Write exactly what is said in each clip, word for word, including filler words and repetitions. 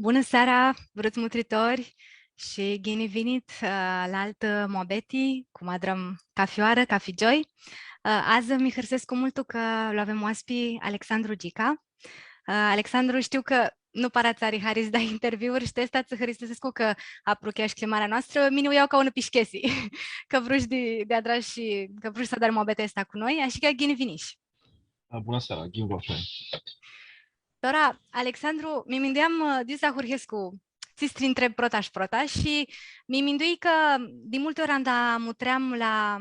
Bunã seara, vruts mutritori, shi ghini vinit, ã, la altã muabeti, cum adrãm cafi oarã, cafi gioi. Ã, adzã mi hãrsescu multu cã lu avem oaspi Alexandru Gica. Ã, Alexandru, shtiu cã nu para tsã ari hari s-dai interviuri, shi ti aestã tsã hãristusescu cã aprucheash cljimarea noastrã, mini u ljau ca unã pishchesi, cã vrush di, di adrash shi cã vrush s-adari muabetea aestã cu noi, ashi cã ghini vinish. A, bunã seara, ghini vã aflai. Tora, Alexandru, mi minduiam, ã, di s-ahurhescu, tsi s-ti ntreb prota shi prota, shi mi mindui cã di multi ori anda mutream la,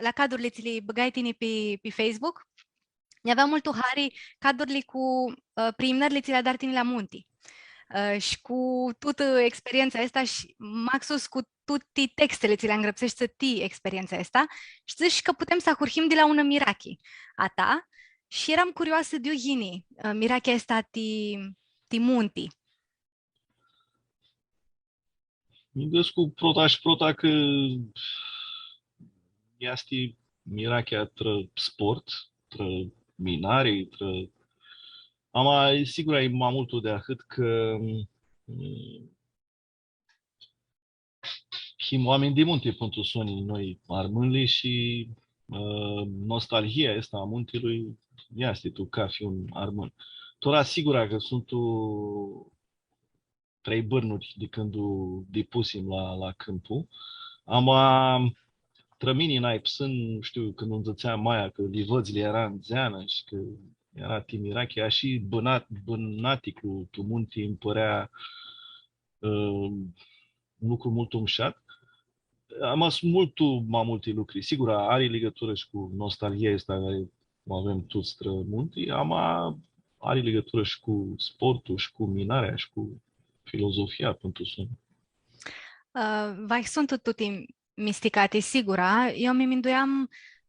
la cadurli tsi li bãgai tini pi, pi Facebook, nj-avea multu hari cadurli cu, ã, priimnãrli tsi li adari tini la munti. Ã, shi cu tutã experientsa aestã shi maxus cu tuti textili tsi li angrãpseshti ti experientsa aestã, shi dzãsh cã putem s-ahurhim di la unã mirachi a ta, shi eram curioasã di iu yini, ã, mirachea aestã ti, ti munti. Minduescu prota shi prota cã easti mirachea trã sport, trã minari, trã... Ama, sigur, ai ma multu di ahãt cã, mm, him oaminj di munti, pãn tu soni, noi, armãnjlji, shi, ã, nostalghia aestã a muntilui easti tu cafi un armãn. Tora, sigura cã suntu trei bãrnuri di cãndu dipusim la, la cãmpu. Ama, trã mini, nai psãn, shtiu, cãndu nji dzãtsea maia cã livãdzli eara ndzeanã shi cã eara ti mirachi, ashi bãnat-, bãnaticlu tu munti nji pãrea, ã, un lucru multu mushat. Ama suntu multu ma multi lucri. Sigur, ari ligãturã shi cu nostalghia aestã cari u avem tuts trã munti, ama ari ligãturã shi cu sportul, shi cu minarea, shi cu filozofia, pãn tu soni. Ã, vahi suntu tuti misticati, sigura. Eu mi minduiam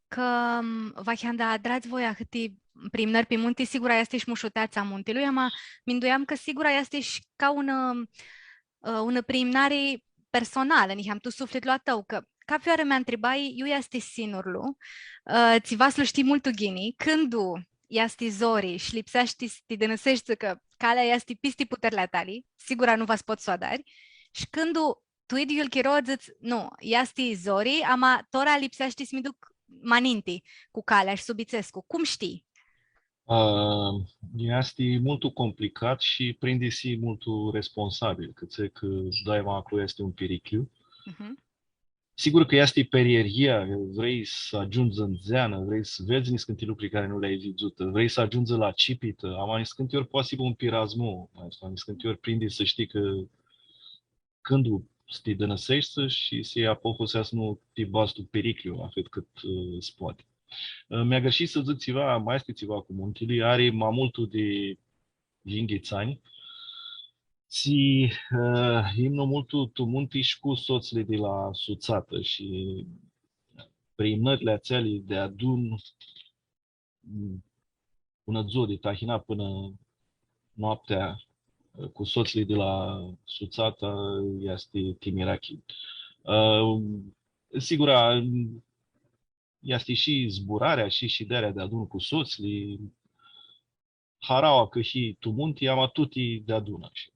cã, m, vahi anda adrats voi ahãti priimnãri pi munti, sigura easti shi mushuteatsa muntilui, ama minduiam cã sigura easti shi ca unã, ã, unã priimnari personalã, niheam tu suflitlu a tãu, cã cafi oarã mi ntribai, iu easti sinurlu, ã, tsi va s-lu shtii multu ghini, cãndu easti zori shi lipseashti s-ti dãnãseshti cã calea easti pisti puterli a tali, sigura nu va s-pots s-u adari, shi cãndu tu idyiul chiro dzãts, nu, easti zori, ama tora lipseashti s-mi duc ma ninti cu calea shi s-u bitisescu. Cum shtii? Ã, easti multu complicat shi prindi s-hii multu responsabil, cãtse cã daima aclo easti un piricljiu. Mhm. Sigur cã easti perierghia, vrei s-agiundzi ndzeanã, vrei s-vedz niscãnti lucri cari nu li-ai vidzutã, vrei s-agiundzi la cipitã, ama niscãnti ori poati s-hibã un pirazmu, ma easti, niscãnti ori prindi s-shtii cã cãndu s-ti dãnãseshti shi s-ljai apohusea s-nu ti badz tu piricljiu ahãt cãt, ã, s-poati. Ã, mi-agãrshii s-dzãc tsiva, ma easti tsiva cu muntili, ari ma multu di yinghits anj. Shi, ã, imnu multu tu munti shi cu sotsli di la sutsatã shi priimnãrli atseali deadun, unã dzuã di tahina pãnã noaptea, cu sotsli di la sutsatã, easti ti mirachi. Ã, sigura, easti shi zburarea, shi shidearea deadun cu sotsli, haraua cã hii tu munti, ama tuti deadun, ashi.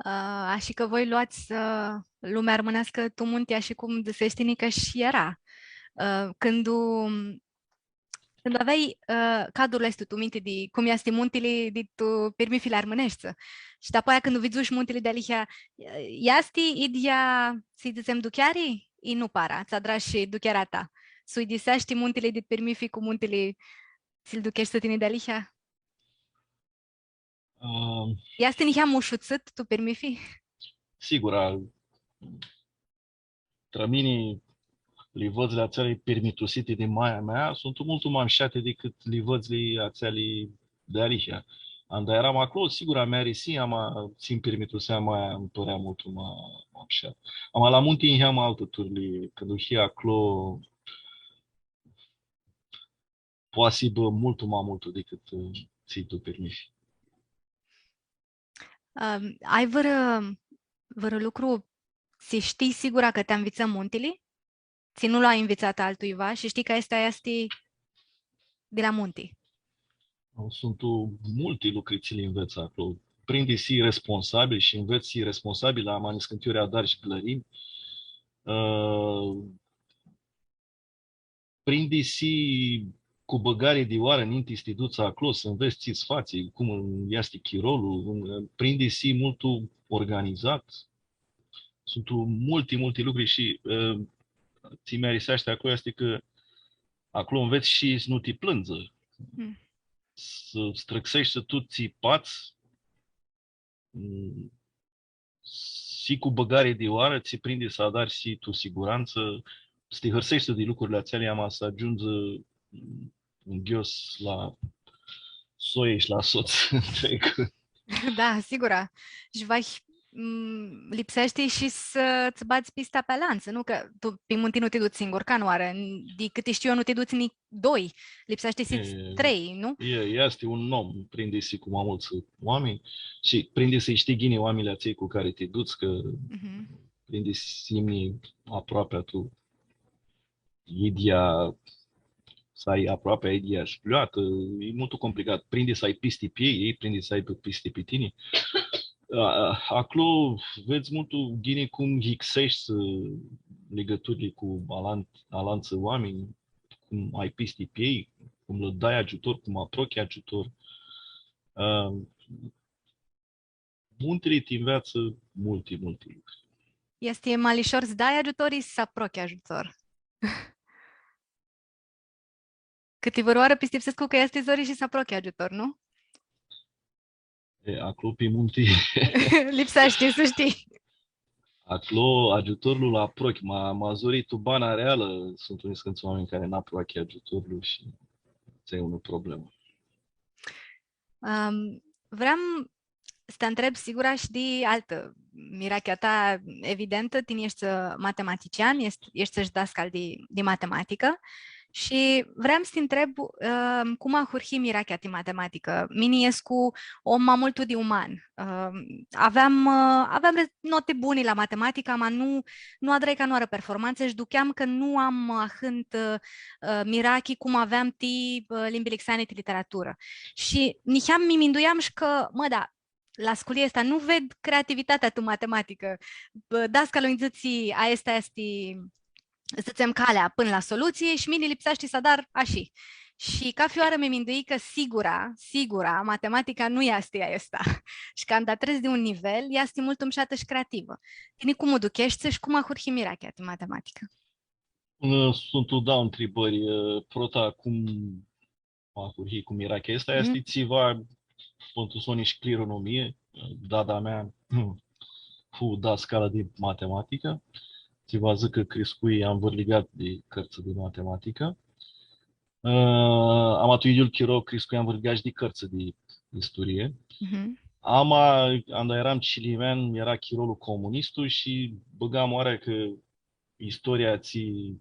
Ã, ashi cã voi loats, ã, lumea armãneascã tu munti, ashi cum dzãsesh tini cã shi eara. Ã, cãndu, cãndu aveai, ã, cadrul aestu tu minti di cum easti muntili di tu pirmithili armãneshti. Shi dapoaia cãndu vidzushi muntili dealihea, easti idyea, s-dzãtsem, ducheari? I nu para, tsã adrash duchearea ta. S-uidiseashti muntili di pirmithi cu muntili tsi-l ducheshti tini dealihea? Ã, easti niheam mushutsãt tu pirmithi? Sigura, trã mini, livãdzli atseali pirmitusiti di maia mea suntu multu ma mushati dicãt livãdzli atseali dealihea. Anda earam aclo, sigura, mi-arisi, ama tsi-nj pirmitusea maia, nji pãrea multu ma, ma mushat. Ama la munti niheam altã turlii, cãndu hii aclo, poati s-hibã multu ma multu dicãt, ã, tsi tu pirmithi. Ãm, ai vãrã, vãrã lucru tsi shtii sigura cã ti anvitsã muntili? Tsi nu lu ai nvitsat altuiva shi shtii cã aestã easti di la munti? Suntu multi lucri tsi li nvets aclo. prindi s-hii responsabil shi nvets s-hii responsabil la ma niscãnti ori adari shi glãrimi. Ã, prindi s-hii cu bãgari di oarã ninti s-ti duts aclo, s-nvets tsi s-fatsi, cum easti chirolu, prindi s-hii multu organizat. Suntu multi, multi lucri shi, ã, tsi mi ariseashti aclo easti cã aclo nvets shi s-nu ti plãndzã. Mm. S-strãxeshti tut tsi pots, mm, s-hii cu bãgari di oarã, tsi prindi s-adari s-hii tu sigurantsã, s-ti hãrseshti di lucrurli atseali, ama s-agiundzi, mm, nghios la soie shi la sots ntreg. Da, sigura. Shi va, mm, lipseashti shi s-tsã badz pista pi alantsã, nu? Cã tu pi munti nu ti duts singur, canãoarã, di cãti shtiu eu, nu ti duts ni doi, lipseashti s-hits trei, nu? E, easti un om, prindi s-hii cu ma multsã oaminj shi prindi s-lji shtii ghini oaminjlji atselj cu cari ti duts, cã prindi s-imni aproapea tu idyea, s-ai aproapea idyea shpljoatã, e multu complicat. Prindi s-ai pisti pi elj, elj prindi s-aibã pisti pi tini. A, a, aclo vedz multu ghini cum hixeshti, ã, ligãturli cu alan-, alantsã oaminj, cum ai pisti pi elj, cum lã dai agiutor, cum aprochi agiutor. Ã, muntili ti nveatsã multi, multi lucri. Easti ma lishor s-dai agiutor i s-aprochi agiutor. Cãtivãrãoarã pistipsescu cã easti zori shi s-aprochi agiutor, nu? E, aclo pi munti. Lipseashti s-shtii. Aclo agiutorlu lu aprochi, ma, ma zori tu bana realã, suntu niscãntsã oaminj cari nu aproachi agiutorlu shi aestã e unã problemã. Am, vream s-ti ntreb, sigura, shi di altã mirachea ta, evidentã, tini eshti, ã, matematician, eshti, eshti shi dascal di, di matematicã. Shi vream s-ti ntreb, ã, cum ahurhi mirachea ti matematicã. Mini escu om ma multu di uman. Ã, aveam, ã, aveam re-, noti buni la matematicã, ma nu, nu adrai canãoarã performantsã shi ducheam cã nu am ahãntã, ã, mirachi cum aveam ti, ã, limbili xeani, ti literaturã. Shi niheam mi minduiam shi cã, mã, da, la sculia aestã nu ved creativitatea tu matematicã. Bã, dascalu nji dzãtsi, aestã easti, dzãtsem, calea pãnã la solutsii shi mini lipseashti s-adar ashi. Shi cafi oarã mi minduii cã sigura, sigura, matematica nu easti aestã. Shi cã anda trets di un nivel, easti multu mushatã shi creativã. Tini cum u ducheshti shi cum ahurhi mirachea ti matematicã? Ã, suntu dauã ntribãri. Ã, prota, cum ahurhii cu mirachea aestã, easti tsiva, pãn tu soni, shi clironomie. Dada mea fu dascalã di matematicã. Tsi va dzãc cã criscui anvãrligat di cãrtsã di matematicã. Ã, ama tu idyiul chiro criscui anvãrligat shi di cãrtsã di isturie. Mhm. Ama, anda eram cilimean, eara chirolu comunistu shi bãgam oarã cã istoria tsi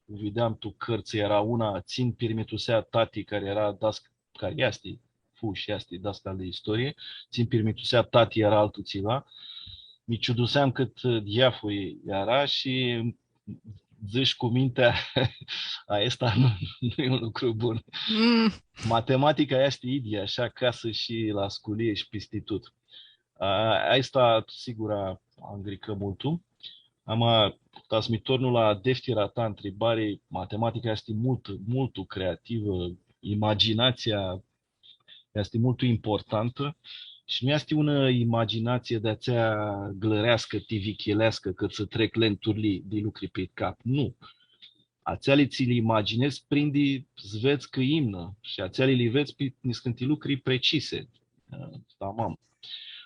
u videam tu cãrtsã eara una, tsi nj-pirmitusea tati, cari eara das-, cari easti, fu shi easti dascal di istorie, tsi nj-pirmitusea tati eara altu tsiva. Mi ciuduseam cãt diafuri eara shi dzãsh cu mintea, aestã nu, nu e un lucru bun. Mm. Matematica easti idyea, ashi acasã shi la sculii shi pisti tut. A, aestã, sigura, angricã multu. Ama, ta s-mi tornu la deftira ta ntribari, matematica easti multu, multu creativã, imaginatsia easti multu importantã shi nu easti unã imaginatsie di atsea glãreascã, tivichileascã, cã tsã trec lenturli di lucri pi cap. Nu. Atseali tsi li imaginedz, prindi s-vedz cã imnã, shi atseali li vedz pi niscãnti lucri precise. Ã, tamam.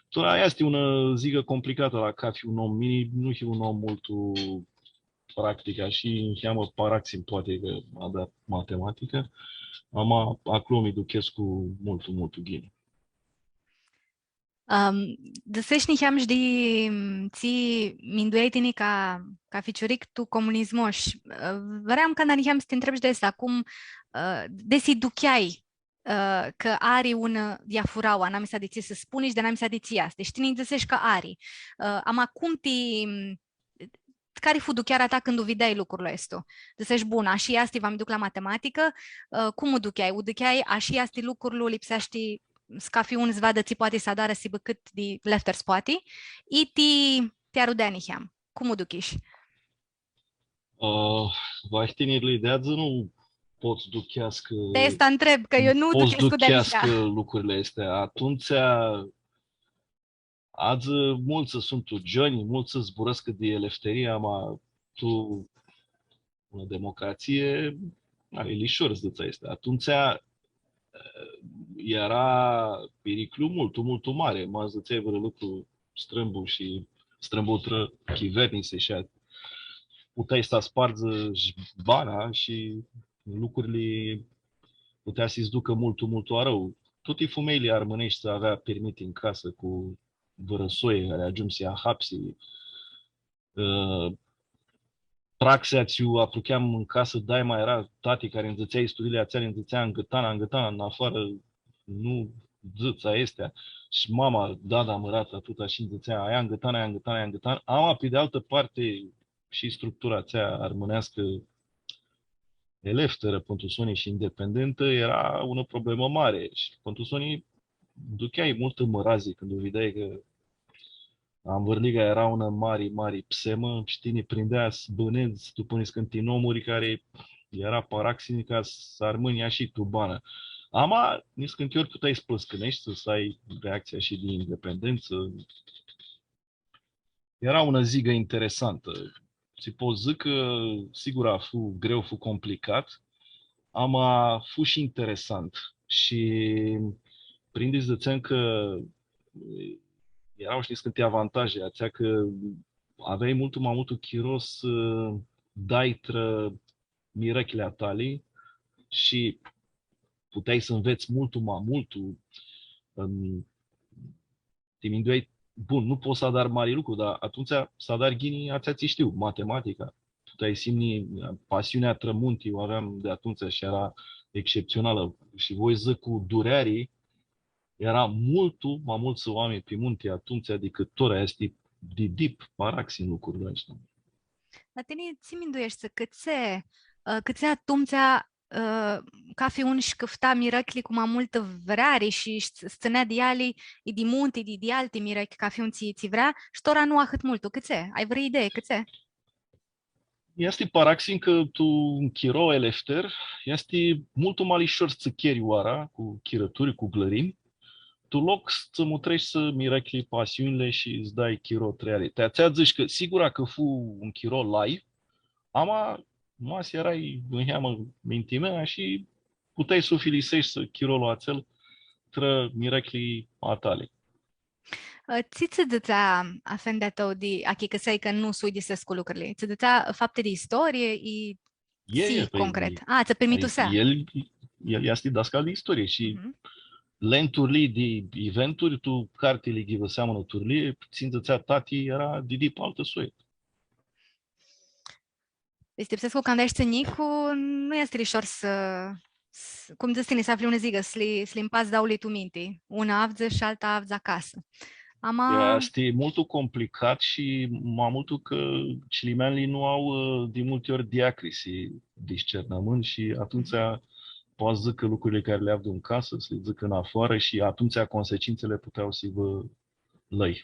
Tora easti unã zigã complicatã la cafi un om. Mini nu hiu un om multu practic, shi niheamã paraxin poati cã avea matematicã, ama aclo mi duchescu multu, multu ghini. Ãm, dzãseshi niheam shi di, m, tsi minduiai tini ca, ca ficiuric tu comunismu shi, ã, vream canda niheam s-ti ntreb shi di aestã, cum, ã, desi ducheai, ã, cã ari unã diafurauã anamisa di tsi s-spuni shi di anamisa di tsi easti. Shi tini dzãseshi cã ari. Ã, ama cum ti, m, cari fu duchearea ta cãndu videai lucrul aestu? Dzãseshi, bun, ashi easti, va mi duc la matematicã, ã, cum u ducheai? U ducheai, ashi easti lucrul, lipseashti s-, cafi un s-veadã tsi poati s-adarã, s-hibã cãt di lefter s-poati, i ti, ti arudea niheam. Cum u duchish? Ã, vahi tinirlji di adzã nu pot s-ducheascã, ti aestã ntreb, cã eu nu pot duchescu di-anisea. S-ducheascã lucrili aesti. Atumtsea, adzã multsã suntu gioni, multsã zburãscu di elefterii, ama tu unã democratsii, ari, lishor s-dzãts aestã. Atumtsea, eara piriclu multu, multu mari. Ma dzãtseai vãrã lucru strãmbu shi strãmbu trã chivernisi shi a-, puteai s-aspardzi shi bana shi lucrili putea s-ducã multu, multu arãu. Tuti fumeljli armãneshti avea pirmiti tu casã cu vãrã soi cari agiumsi ahapsi. Ã, praxea tsi u aprucheam tu casã, daima eara tati cari nji dzãtsea isturiili atseali, nji dzãtsea, angãtana, angãtana, nafoarã nu dzãts aestea. Shi mama, dada mãrata, tut ashi nji dzãtsea, ai angãtana, ai angãtana, ai angãtana. Ama, pi di altã parti, shi structura atsea armãneascã elefterã, pãn tu soni, shi independentă, eara unã problemã mari. Shi pãn tu soni, ducheai multã mãrazi cãndu videai cã anvãrliga eara unã mari, mari psemã shi tini prindea s-bãnedz dupã niscãnti nomuri cari eara paraxini ca s-armãnj ashi tu banã. Ama, niscãnti ori puteai s-plãscãneshti, s-ai reactsia shi di independentsã. Eara unã zigã interesantã. Tsi pot s-dzãc cã, sigur, a, fu greu, fu complicat, ama fu shi interesant. Shi prindi s-dzãtsem cã, e, eara shi niscãnti avantaji, atsea cã aveai multu ma multu chiro s-dai trã mirãchili a tali shi puteai s-nvets multu ma multu, ãm, ti mindueai, bun, nu pot s-adar mari lucru, dar atumtsea s-adar ghini atsea tsi shtiu, matematica. Puteai s-imnji pasiunea trã munti, u aveam di atumtsea shi eara exceptsionalã. Shi voi s-dzãc cu dureari, eara multu ma multsã oaminj pi munti atumtsea dicãt tora, easti di dip, paraxin lucrul aestu. Dar tini tsi mindueshti, cãtse, ã, cãtse atumtsea, ã, cafi un sh-cãfta mirãchili cu ma multã vreari shi sh-, s-tsãnea di eali, i di munti, di, di alti mirãchi, cafi un tsi, tsi vrea, sh-tora nu ahãt multu? Cãtse? Ai vãrã idee, cãtse? Easti paraxin cã tu un chiro elefter, easti multu ma lishor s-tsã cheri oara cu chirãturi, cu glãrimi, tu loc s-tsã mutreshti mirãchili, pasiunili shi s-dai chiro trã eali. Ti atsea dzãsh cã, sigura cã fu un chiro lai, ama ma s-earai niheamã mintimea shi puteai s-u filiseshti chirolu atsel trã mirãchili a tali. Ã, tsi tsã dzãtsea afendea tãu di achicãsai cã nu s-uidisescu lucrili? Tsã dzãtsea fapti di istorie, i E, tsi e, pãi, concret? A, tsã pirmitusea. El, el easti dascal di istorie shi Mhm. len turlii di eventuri, tu cartili ghivãseam unã turlii, tsi nji dzãtsea tati, eara di dip altã soi. Pistipsescu cã cãndu eshti njicu, nu easti lishor s-, s-, cum dzãts tini, s-afli unã zigã, s-li, s-li mpats dauli tu minti. Unã avdzã shi altã avdzã acasã. Ama Easti multu complicat shi ma multu cã cilimeanjlji nu au, ã, di multi ori diacrisi, discernãmãnt shi atumtsea poati s-dzãcã lucrurli cari li avdu tu casã, s-li dzãcã nafoarã shi atumtsea consecintsãli putea s-hibã lãi.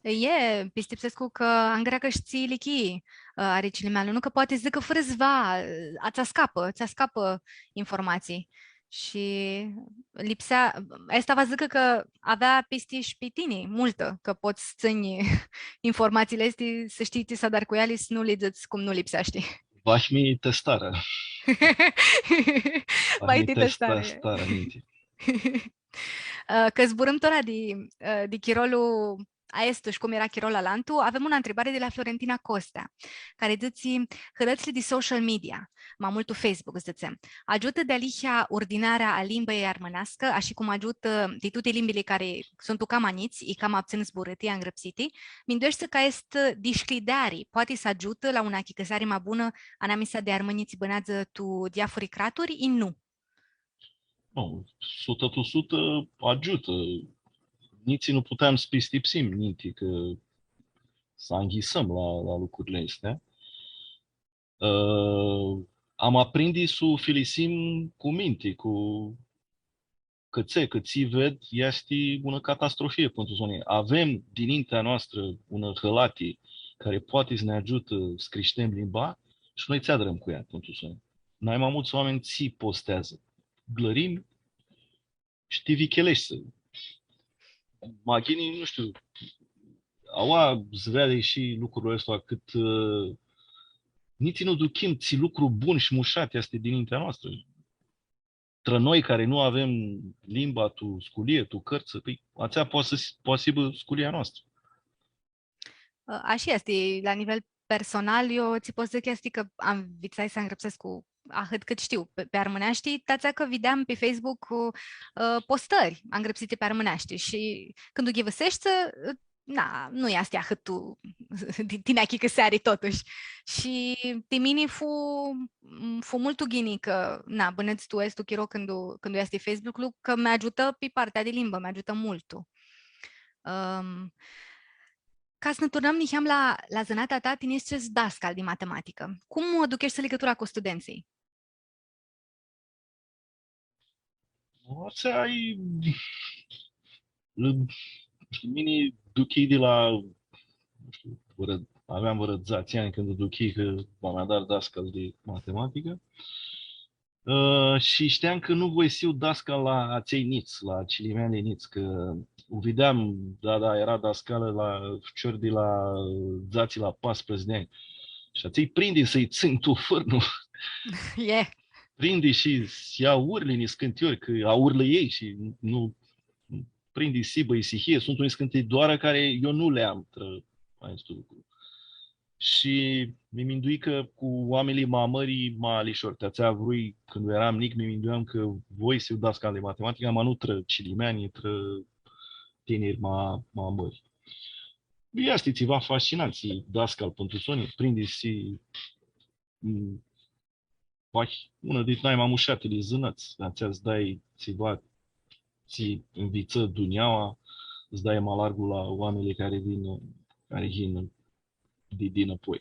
E, pistipsescu cã angreacã shi tsi ilichii, ã, ari cilimeanlu, nu? Cã poati s-dzãcã fãrã s-va, ã, tsã ascapã, tsã ascapã informatsii. Shi lipsea, aestã va s-dzãcã cã avea pisti shi pi tini multã, cã pots s-tsãnj informatsiili aesti, s-shtii tsi s-adari cu eali, s-nu li dzãts cum nu lipseashti. Vahi mi testarã. Vahi ti testarã. Testarã, minti. Ã, cã zburãm tora di, ã, di chirolu aestu shi cum eara chirolu alantu, avem unã ntribari di la Florentina Costea, cari dzãtsi: hãlãtsli di social media, ma multu Facebook, dzãtsem, agiutã dealihea urdinarea a limbãljei armãneascã, ashi cum agiutã ti tuti limbili cari suntu cama njits, i cama ptsãn zburãti, angrãpsiti? Mindueshti cã aestã dishcljideari poati s-agiutã la unã achicãsari ma bunã anamisa di armãnjlji tsi bãneadzã tu diafuri craturi, i nu? Nu, sutã tu sutã agiutã. Nitsi nu puteam s-pistipsim ninti cã s-anghisãm la, la lucrurli aesti. Ã, ama prindi s-u filisim cu minti, cu cãtse, cã tsi ved, easti unã catastrofie pãn tu soni. Avem dinintea noastrã unã hãlati cari poati s-nã agiutã s-crishtem limba shi noi tsi adrãm cu ea pãn tu soni. Nai ma multsã oaminj tsi posteadzã. Glãrim shi ti vicheleshti. Ma ghini, nu shtiu, aua s-veadi shi lucrul aestu, cãt, ã, nitsi nu duchim tsi lucru bun shi mushat easti dinintea noastrã. Trã noi cari nu avem limba tu sculie, tu cãrtsã, pãi, atsea poati s-, poati s-hibã sculia noastrã. Ã, ashi easti, la nivel personal, eu tsi pot s-dzãc easti cã anvitsai s-angrãpsescu ahãt cãt shtiu pi, pi armãneashti, ti atsea cã videam pi Facebook, ã, postãri angrãpsiti pi armãneashti shi cãndu u ghivãseshti, ã, na, nu easti ahãt tu, ti, ti neachi cã s-ari totushi. Shi ti mini fu, fu multu ghini cã, na, bãnedz tu aestu chiro cãndu, cãndu easti Facebook-lu, cã mi agiutã pi partea di limbã, mi agiutã multu. Ãm, ca s-nã turnãm niheam la, la zãnatea ta, tini eshti dascal di matematicã. Cum aducheshti ligãtura cu studentsãlj? Atsea e, nu shtiu, mini duchii di la, nu shtiu, vãrã, aveam vãrã dzatsi anj cãndu duchii cã va mi adar dascal di matematicã. Ã, shi shteam cã nu voi s-hiu dascal la atselj njits, la cilimeanjlji njits, cã u videam, da, da, eara dascalã la ficiori di la dzatsi la paisprãdzatsi di anj. Shi atselj prindi s-lji tsãnj tu fãrnu. E. Prindi shi s-lji aurli niscãnti ori, cã aurlã elj shi nu, prindi s-hibã isihii, suntu niscãnti doarã cari eu nu li am trã aestu lucru. Shi mi minduii cã cu oaminjlji ma mãri, ma lishor. Ti atsea vrui, cãndu eram njic, mi minduiam cã voi s-hiu dascal di matematicã, ma nu trã cilimeanj, trã tiniri ma, ma mãri. Easti tsiva fascinant, s-hii dascal pãn tu soni, prindi s-, m, faci unã di nai ma mushatili zãnãts, atsea s-dai tsiva, tsi nvitsã dunjaua, s-dai ma largu la oaminjlji cari yin, cari yin di, di dinãpoi.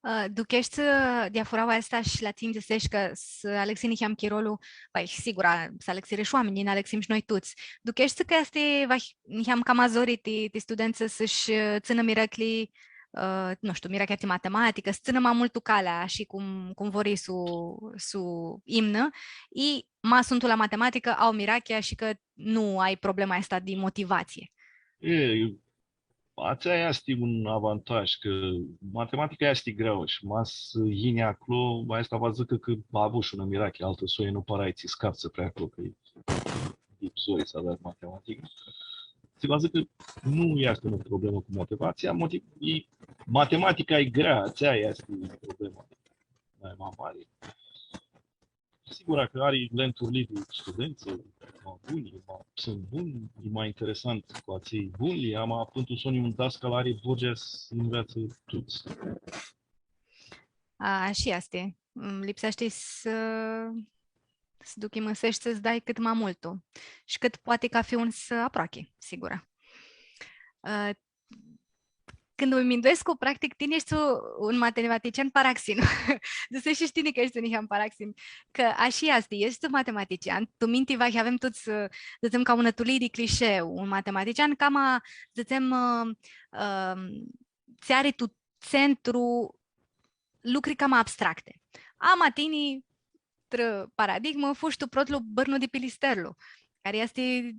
Ã, ducheshti, ã, diafuraua aestã shi la tini dzãseshi cã s-alãxi niheam chirolu, bai, sigura, s-alãxirã shi oaminjlji, nã alãxim shi noi tuts. Ducheshti cã easti, bai, niheam cama zori ti, ti studentsã s-shi, ã, tsãnã mirãclji, ã, nu shtiu, mirachea ti matematicã, s-tsãnã ma multu calea, ashi cum, cum vor elj s-u, s-u imnã, i ma suntu la matematicã, au mirachea shi cã nu ai problema aestã di motivatsii. E, atsea easti un avantaj, cã matematica easti greauã shi ma s-yini aclo, aestã va dzãcã cã avushi unã mirachi, altã soi nu para ai tsi s-caftsã pri aclo, cã e dip zori s-adari matematicã. Tsi va dzãcã cã nu easti unã problemã cu motivatsia, motiv-, e, matematica e grea, atsea easti problema nai ma mari. Sigura cã ari lenturlii di studentsã, ma buni, ma, suntu buni, e ma interesant cu atselj bunj, ama pãn tu soni un dascal ari burgea s-nveatsã tuts. A, ashi easti. Mm, lipseashti s-, s-duchimãseshti, s-dai cãt ma multu. Shi cãt poati cafi un s-aproachi, sigura. Ã, cãndu mi minduescu, practic, tini eshti un matematician paraxin. Dzãseshi shi tini cã eshti niheam paraxin. Cã ashi easti, eshti matematician, tu minti, vahi, avem tuts, ã, dzãtsem, ca unã turlii di clisheu, un matematician, cama, dzãtsem, ã, ã, tsi ari tu centru lucri cama abstracte. Ama tini, trã paradigmã, fushi tu protlu Bãrnu di Pilisterlu, cari easti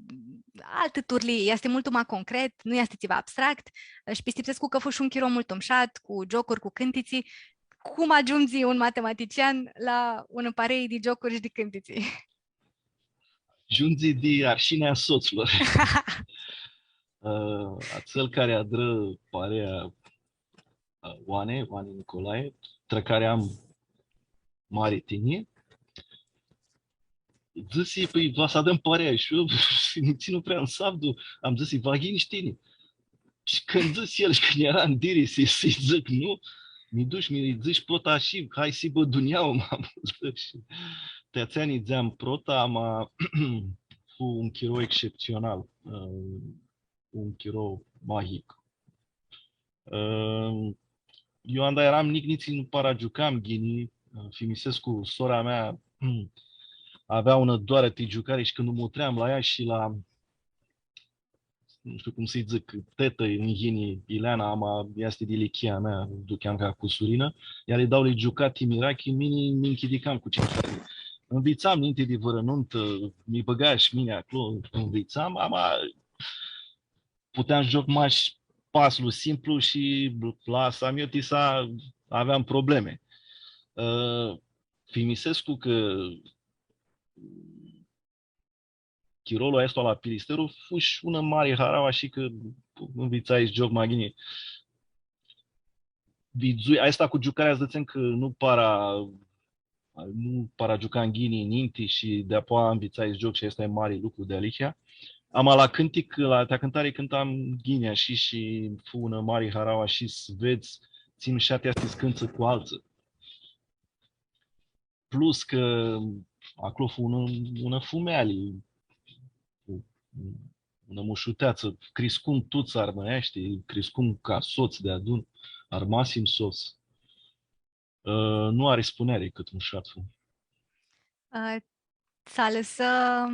altã turlii, easti multu ma concret, nu easti tsiva abstract, shi pistipsescu cã fushi un chiro multu mushat, cu giocuri, cu cãntitsi. Cum agiundzi un matematician la unã parei di giocuri shi di cãntitsi? Agiundzi di arshinea a sotslor. Ã, atsel cari adrã parea, ã, Oane, Oane Nicolae, trã cari am mari tinjii, dzãsi, „Pãi, va s-adrãm parea.” Shi eu, nitsi nu vream s-avdu, am dzãsi, „Va yini shi tini.” Shi cãndu dzãsi el, shi cãndu eara ndiri s-, s-lji dzãc nu, mi dush, mi dzãsh prota shi, hai s-hibã dunjaua ma multã. Shi ti atsea nidzeam prota, ama fu un chiro exceptsional, ã, un chiro magic. Ã, eu anda eram njic, nitsi nu para giucam ghini, ã, thimisescu sora mea, avea unã doarã ti giucari shi cãndu mutream la ea shi la, nu shtiu cum s-lji dzãc, tetã, nj-yini Ileana, ama easti di ilichia mea, u ducheam ca cusurinã, ea lji dau li giucati mirachi, mini mi nchidicam cu tsi nj-ari. Nvitsam ninti di vãrã nuntã, mi bãga shi mini aclo, nvitsam, ama puteam s-gioc mash paslu simplu shi la samiotisa aveam probleme. Ã, thimisescu cã chirolu aestu la Pilisteru fu shi unã mari harauã, shi cã nvitsai s-gioc ma ghini. Vidzui, aestã cu giucarea, dzãtsem cã nu para, nu para giucam ghini ninti shi deapoa nvitsai s-gioc shi aestã e mari lucru dealihea. Ama la cãntic, la, ti cãntari cãntam ghini shi, shi fu unã mari harauã shi s-vedz tsi mushat easti s-cãntsã cu altsã. Plus cã aclo fu unã, unã fumealji, unã mushuteatsã, criscum tuts armãneashti, criscum ca sots deadun, armasim sots. Ã, nu ari spuneari cãt mushat fu. Ã, s-alãsã,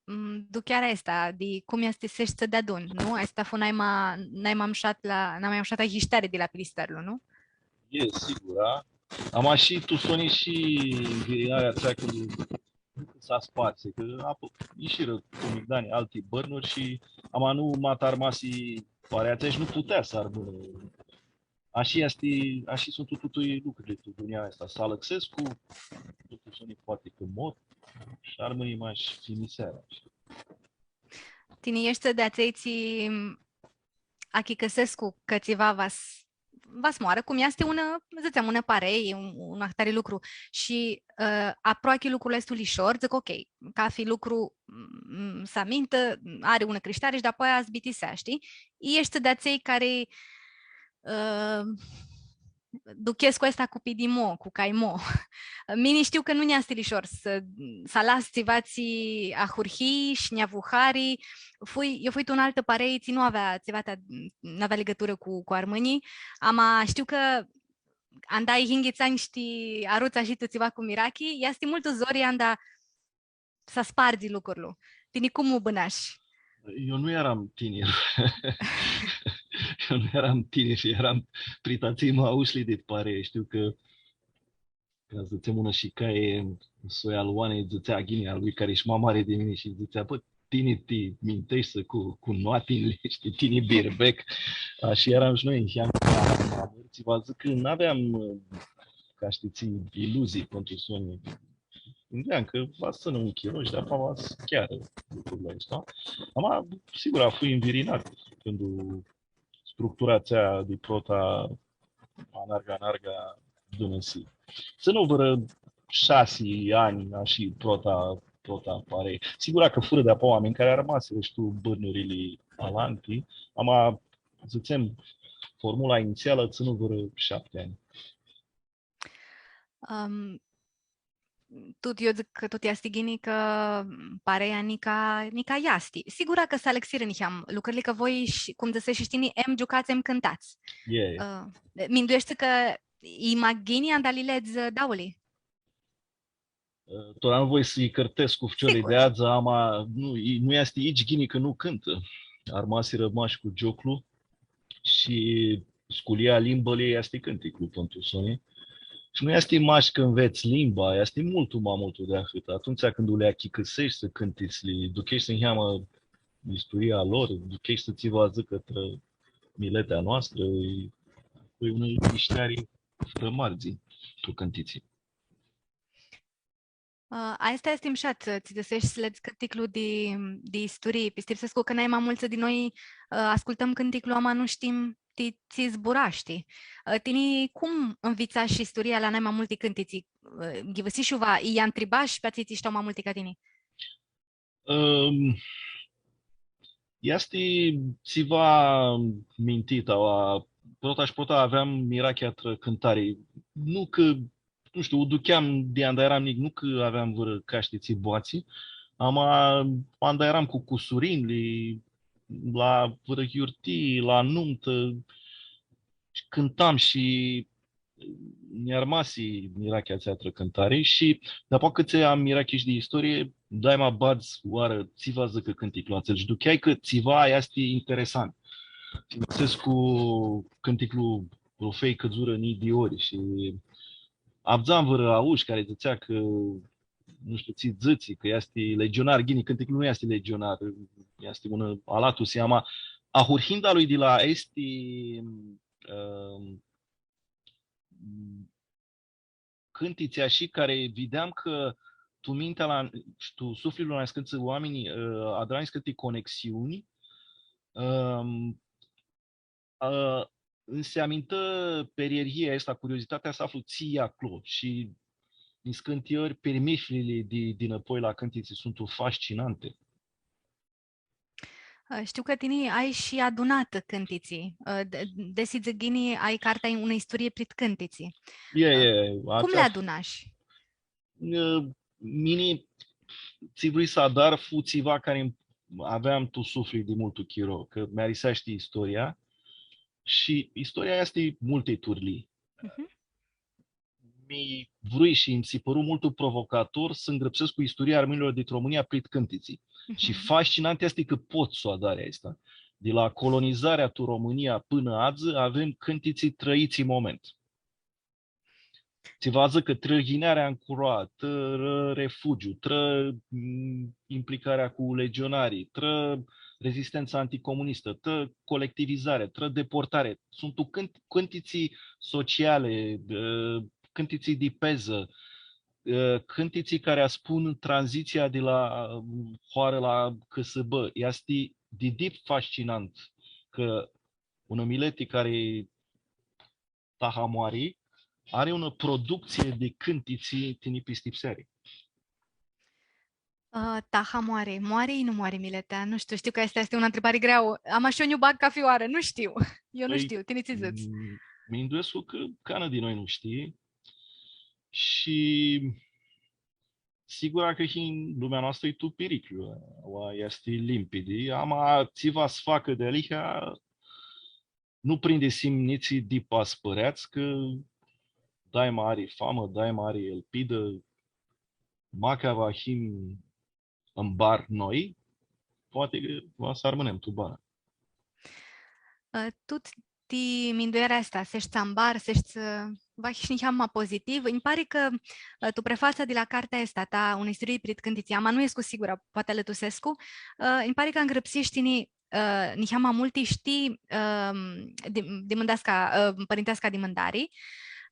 m, duchearea aestã di cum easti s-eshti deadun, nu? Aestã fu naima, naima mushat la, naima mushat ayishteari di la Pilisterlu, nu? E, sigur, a? Ama shi tu soni shi nvirinarea atsea cãndu s-asparsi, cã apo-, ishirã cu migdani alti bãrnuri shi ama nu ma armasi parea atsea shi nu putea s-armãnã. Ashi easti, ashi suntu tutui lucrili tu dunjaua aestã. S-alãxescu, tu soni poati cã mor, shi armãni mash timisearea. Tini eshti di atselj tsi achicãsescu cã tsiva va s-, va s-moarã, cum easti unã, dzãtsem, unã parei, un, un ahtari lucru. Shi, ã, aproachi lucrul easti lishor, dzãc, ok, cafi lucru, m, s-amintã, ari unã crishteari shi dapoaia s-bitisea, shtii? I eshti di atselj cari, ã, duchescu aestã cu pidimo, cu caimo. Mini shtiu cã nu nj-easti lishor s-, s-alas tsiva tsi ahurhii shi nj-avu hari. Fui, eu fui tu unã altã parei tsi nu avea tsiva ta, n-avea ligãturã cu, cu armãnjlji. Ama shtiu cã anda ai yinghits anj shi ti aruts ashi tu tsiva cu mirachi, easti multu zori anda s-aspardzi lucrul. Tini cum u bãnash? Eu nu eram tinir. Eu nu eram tinir, eram prit atselj ma aushli di parei. Shtiu cã, ca s-dzãtsem, unã shicai, soi al Oanei, dzãtsea ghini, a lui cari e shi ma mari di mini shi dzãtsea, „Pã, tini ti minteshti cu, cu noatinjli, shtii, tini birbec.” Ashi eram shi noi, niheam ca ma mãri, tsi va dzãc cã n-aveam, ca shtii, iluzii pãn tu soni. Gãndeam cã va s-tsãnã un chiro shi dapoaia va s-chearã lucrurli aesti. Ama, sigur, a fui nvirinat cãndu structura atsea di prota anarga, anarga dãnãsi. Tsãnu vãrã shasi anj, ashi, prota, prota parei. Sigur cã furã dapoaia oaminj cari armasirã shi tu bãrnurli alanti, ama, dzãtsem, formula initsialã tsãnu vãrã shapti anj. Ãm, tut, eu dzãc cã tut easti ghini cã, mm, pareia nica, nica easti. Sigura cã s-alãxirã niheam lucrurli, cã voi shi, cum dzãseshi shi tini, em giucats, em cãntats. E. Ã, mindueshti cã i ma ghini anda li ledz, ã, dauli? Ã, tora nu voi s-lji cãrtescu cu ficiorlji di adzã, ama nu, i, nu easti itsi ghini cã nu cãntã. Armasirã mash cu gioclu. Shi sculia a limbãljei easti cãnticlu, pãn tu soni. Shi nu easti mash cã nvets limba, easti multu ma multu di ahãt. Atumtsea cãndu li achicãseshti cãntitsli, ducheshti niheamã isturia a lor, ducheshti tsi va dzãcã cãtrã miletea noastrã, e, e unã yishteari fãrã mardzi tu cãntitsi. Ã, aestã easti mushat, tsi dzãseshi, s-ledz cãnticlu di, di isturii. Pistipsescu cã nai ma multsã di noi, ã, ascultãm cãnticlu, ama nu shtim ti tsi zburashti. Ã, tini cum nvitsashi isturia la nai ma multi cãntitsi? Ã, ghivãsishi iuva, lji ntribashi pi atselj tsi shtau ma multi ca tini? Ãm, easti tsiva mintit, aua, prota shi prota aveam mirachea trã cãntari. Nu cã, nu shtiu, u ducheam di anda eram njic, nu cã aveam vãrã cashti tsi boatsi, ama anda eram cu cusurinjli, la vãrã yiurtii, la numtã, shi cãntam shi Nj-armasi mirachea atsea trã cãntari shi, dapoaia cãtse am mirachi shi di istorie, daima badz oarã tsiva dzãcã cãnticlu atsel shi ducheai cã tsiva easti interesant. Shi dzãsescu cãnticlu Rufei cãdzurã njilji di ori shi avdzam vãrã aush cari dzãtsea cã nu shtiu, tsi dzãtsi, cã easti legionar. Ghini, cãnticlu nu easti legionar, easti un alatu seama. Ahurhinda lui di la aesti, ãm, cãntitsi ashi cari videam cã tu mintea la, shi tu suflitlu la niscãntsã oaminj, ã, adra niscãnti conexiuni, ãm, ã, nj-si amintã perierghia aestã, curiozitatea s-aflu tsi e aclo shi niscãnti ori pirmithili di, dinãpoi la cãntitsi suntu fascinanti. Ã, shtiu cã tini ai shi adunatã cãntitsi. Ã, de-, desi dzãc ghini, ai cartea Unã isturie prit cãntitsi. E, ã, e, cum li atsea adunash? Ã, mini, tsi vrui s-adar, fu tsiva cari aveam tu suflit di multu chiro, cã mi ariseashti istoria shi istoria easti multi turlii. Mhm. Mi vrui shi nji si pãru multu provocator s-ngrãpsescu isturia armãnjlor dit Romãnia prit cãntitsi. Mhm. Shi fascinant easti cã pots s-u adari aestã. Di la colonizarea tu Romãnia pãnã adzã, avem cãntitsi trã itsi moment. Tsi va dzãcã, trã yinearea ãn curoa, trã refugiu, trã, mm, implicarea cu legionarii, trã rezistentsa anticomunistă, trã colectivizare, trã deportare. Suntu cãnt-, cãntitsi sociale, ã, cãntitsi di pezã, ã, cãntitsi cari aspun tranzitsia di la, ã, hoarã la cãsãbã. Easti di dip fascinant cã unã mileti cari taha moari, ari unã productsie di cãntitsi ti nipistipseari. Ã, taha moari. Moari i nu moari miletea? Nu shtiu, shtiu cã aestã easti unã ntribari greauã. Ama shi eu nj-u bag cafi oarã, nu shtiu. Eu nu shtiu, tini tsi dzãts? Pãi, m-, minduescu cã canã di noi nu shtii. Shi sigura cã shi lumea noastrã e tu piriclu. Aua easti limpidi. Ama tsi va s-facã dealihea, nu prindi s-him nitsi dip aspãreats, cã daima ari famã, daima ari elpidã, macã va him ãmbar noi, poati cã va s-armãnem tu banã. Ã, tut ti minduearea aestã, s-eshti ãmbar, s-eshti, ã, vahi shi niheamã ma pozitiv, nji pari cã, ã, tu prefatsa di la cartea aestã a ta, Unã isturii prit cãntitsi, ama nu escu sigurã, poati alãtusescu, ã, nji pari cã ngrãpsishi tini ã, niheamã multi shtii, ãm, di, di mãndeasca, ã, pãrinteasca dimãndari,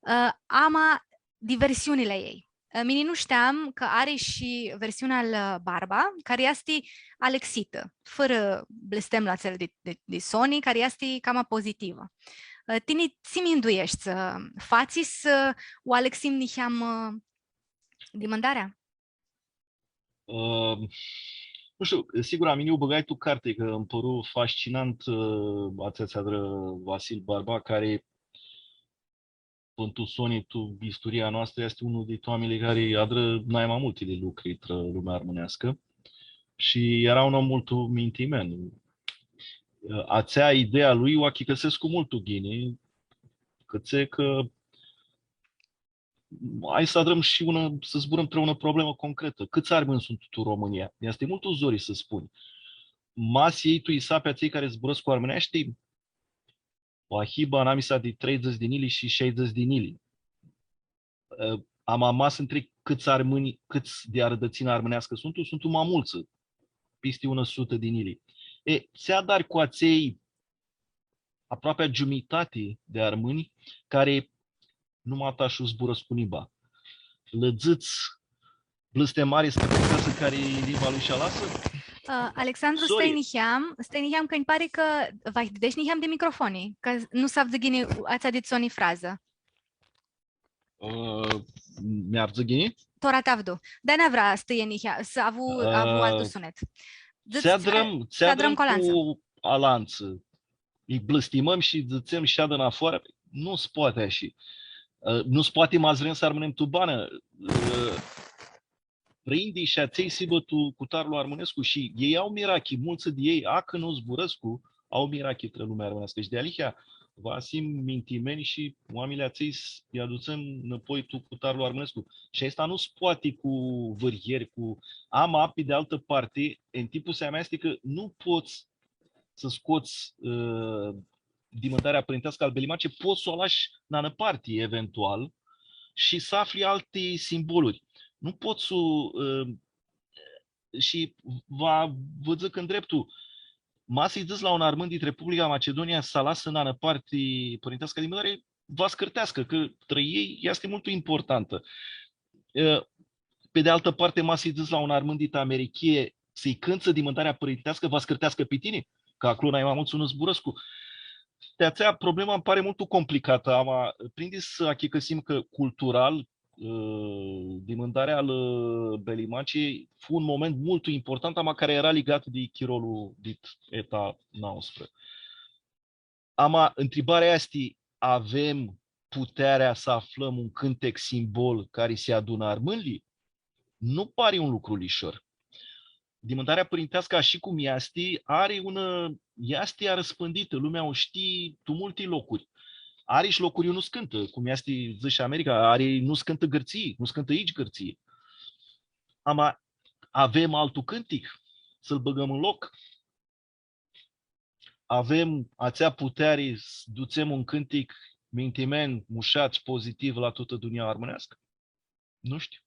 ã, ama di versiunili a ljei. Ã, mini nu shteam cã ari shi versiunea al, ã, Barba, cari easti alãxitã, fãrã blãstem la atsel di, di, di soni, cari easti cama pozitivã. Ã, tini tsi mindueshti, ã, fatsi s-u alãxim niheamã, ã, dimãndarea? Ã, nu shtiu, sigur, a mini u bãgai tu carti, cã nji pãru fascinant, ã, atsea tsi adrã Vasil Barba, cari, pãn tu soni, tu isturia noastrã, easti unlu di oaminjlji cari adrã nai ma multi di lucri trã lumea armãneascã. Shi eara un om multu mintimen. Ã, atsea ideea a lui u achicãsescu multu ghini, cãtse cã hai s-adrãm shi unã, s-zburãm trã unã problemã concretã. Cãts armãnj suntu tu Romãnia? Easti multu zori s-spunj. Ma s-ljei tu isapi atselj cari zburãscu armãneashti, va hibã anamisa di treidzãts di njilji shi shaidzãts di njilji. Ã, ama ma s-ntreghi cãts armãnj, cãts di arãdãtsinã armãneascã suntu, suntu ma multsã, pisti unã sutã di njilji. E, tsi adari cu atselj aproapea giumitati di armãnj cari nu ma ta sh-u zburãscu limba. Lã dzãts blãstemari s-cãnteascã cari limba lui sh-alasã? Ã, Alexandru, stai niheam, stai niheam, cã nji pari cã va deshi niheam di microfoni, cã nu s-avdzã ghini atsea dit soni frazã. Ã, mi avdzã ghini? Tora ti avdu. Di-atsea vrea s-tãlji niheam, s-avu, avu altu sunet. Dzãts, s-adrãm, s-adrãm cu alantsã. Cu alantsã. Lji blãstimãm shi dzãtsem, shadã nafoarã, nu s-poati ashi. Ã, nu s-poati, ma s-vrem s-armãnem tu banã. Ã, prindi shi atselj s-hibã tu cutarlu armãnescu shi elj au mirachi, multsã di elj, a, cã nu zburãscu, au mirachi trã lumea armãneascã. Shi dealihea, va s-him mintimeni shi oaminjlji atselj s-lji adutsem nãpoi tu cutarlu armãnescu. Shi aestã nu s-poati cu vãryeri, cu... Ama, pi di altã parti, entipusea mea easti cã nu pots s-scots, ã, dimãndarea pãrinteascã al Belimace, pots s-u alash nã nãparti, eventual, shi s-afli alti simboluri. Nu pots s-u, ã, shi va vã dzãc ndreptul, ma s-lji dzãts la un armãn dit Republica Macedonia s-alasã nã nãparti pãrinteasca dimãndari, va s-cãrteascã, cã trã elj easti multu importantã. Ã, pi di altã parti, ma s-lji dzãts la un armãn dit Americhie s-lji cãntsã dimãndarea pãrinteascã, va s-cãrteascã pi tini, cã aclo nai ma multsã nu zburãscu. Ti atsea problema nji pari multu complicatã, ama prindi s-achicãsim cã cultural, ã, dimãndarea al, ã, Belimace fu un moment multu important, ama cari eara ligat di chirolu dit eta nauãsprã. Ama, ntribarea easti, avem putearea s-aflãm un cãntec simbol cari s-adunã armãnjlji? Nu pari un lucru lishor. Dimãndarea pãrinteascã, ashi cum easti, ari unã, easti arãspãnditã, lumea u shtii tu multi locuri. Ari shi locuri iu nu s-cãntã, cum easti, dzãts, shi America, ari, nu s-cãntã Gãrtsii, nu s-cãntã itsi Gãrtsii. Ama avem altu cãntic s-lu bãgãm tu loc? Avem atsea puteari s-dutsem un cãntic mintimen, mushat shi pozitiv la tutã dunjaua armãneascã? Nu shtiu.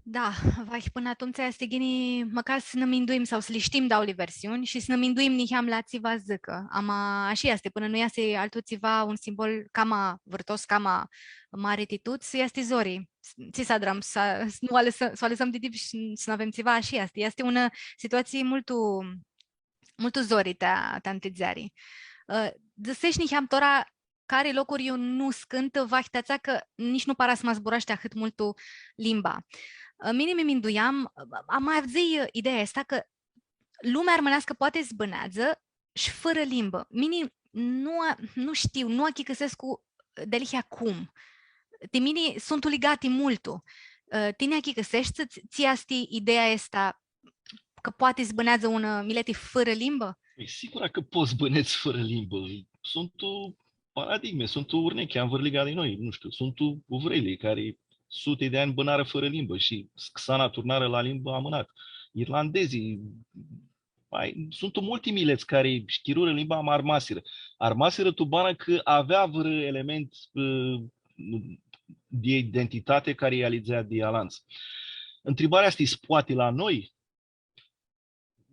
Da, vahi, pãnã atumtsea easti ghini, mãcar s-nã minduim sau s-li shtim dauli versiuni shi s-nã minduim niheam la tsi va s-dzãcã. Ama ashi easti, pãnã nu easti altu tsiva, un simbol cama vãrtos, cama mari ti tuts, easti zori. S-, tsi s-adrãm, s-, s-nu alãsã-, s-u alãsãm di dip shi s-nu avem tsiva, ashi easti. Easti unã situatsii multu, multu zori ta, ta ntãdzeari. Ã, dzãsesh niheam tora cari locuri iu nu s-cãntã, vahi ti atsea cã nitsi nu para s-ma zburashti ahãt multu limba. Ã, mini mi minduiam, ã, ma avdzãi, ã, ideea aestã cã lumea armãneascã poati s-bãneadzã shi fãrã limbã. Mini nu a-, nu shtiu, nu achicãsescu dealihea cum. Ti mini suntu ligati multu. Ã, tini achicãseshti tsi, tsi easti ideea aestã cã poati s-bãneadzã unã mileti fãrã limbã? E, sigura cã pots s-bãnedz fãrã limbã. Suntu paradigme, suntu urnechi anvãrliga di noi, nu shtiu, suntu uvreli cari suti di anj bãnarã fãrã limbã shi s-, xana turnarã la limbã amãnat. Irlandezii, ai, suntu multi milets cari sh-chirurã limba, ama armasirã. Armasirã tu banã cã avea vãrã element, ã, di identitati cari lji alidzea di alantsã. Ntribarea easti, s-poati la noi?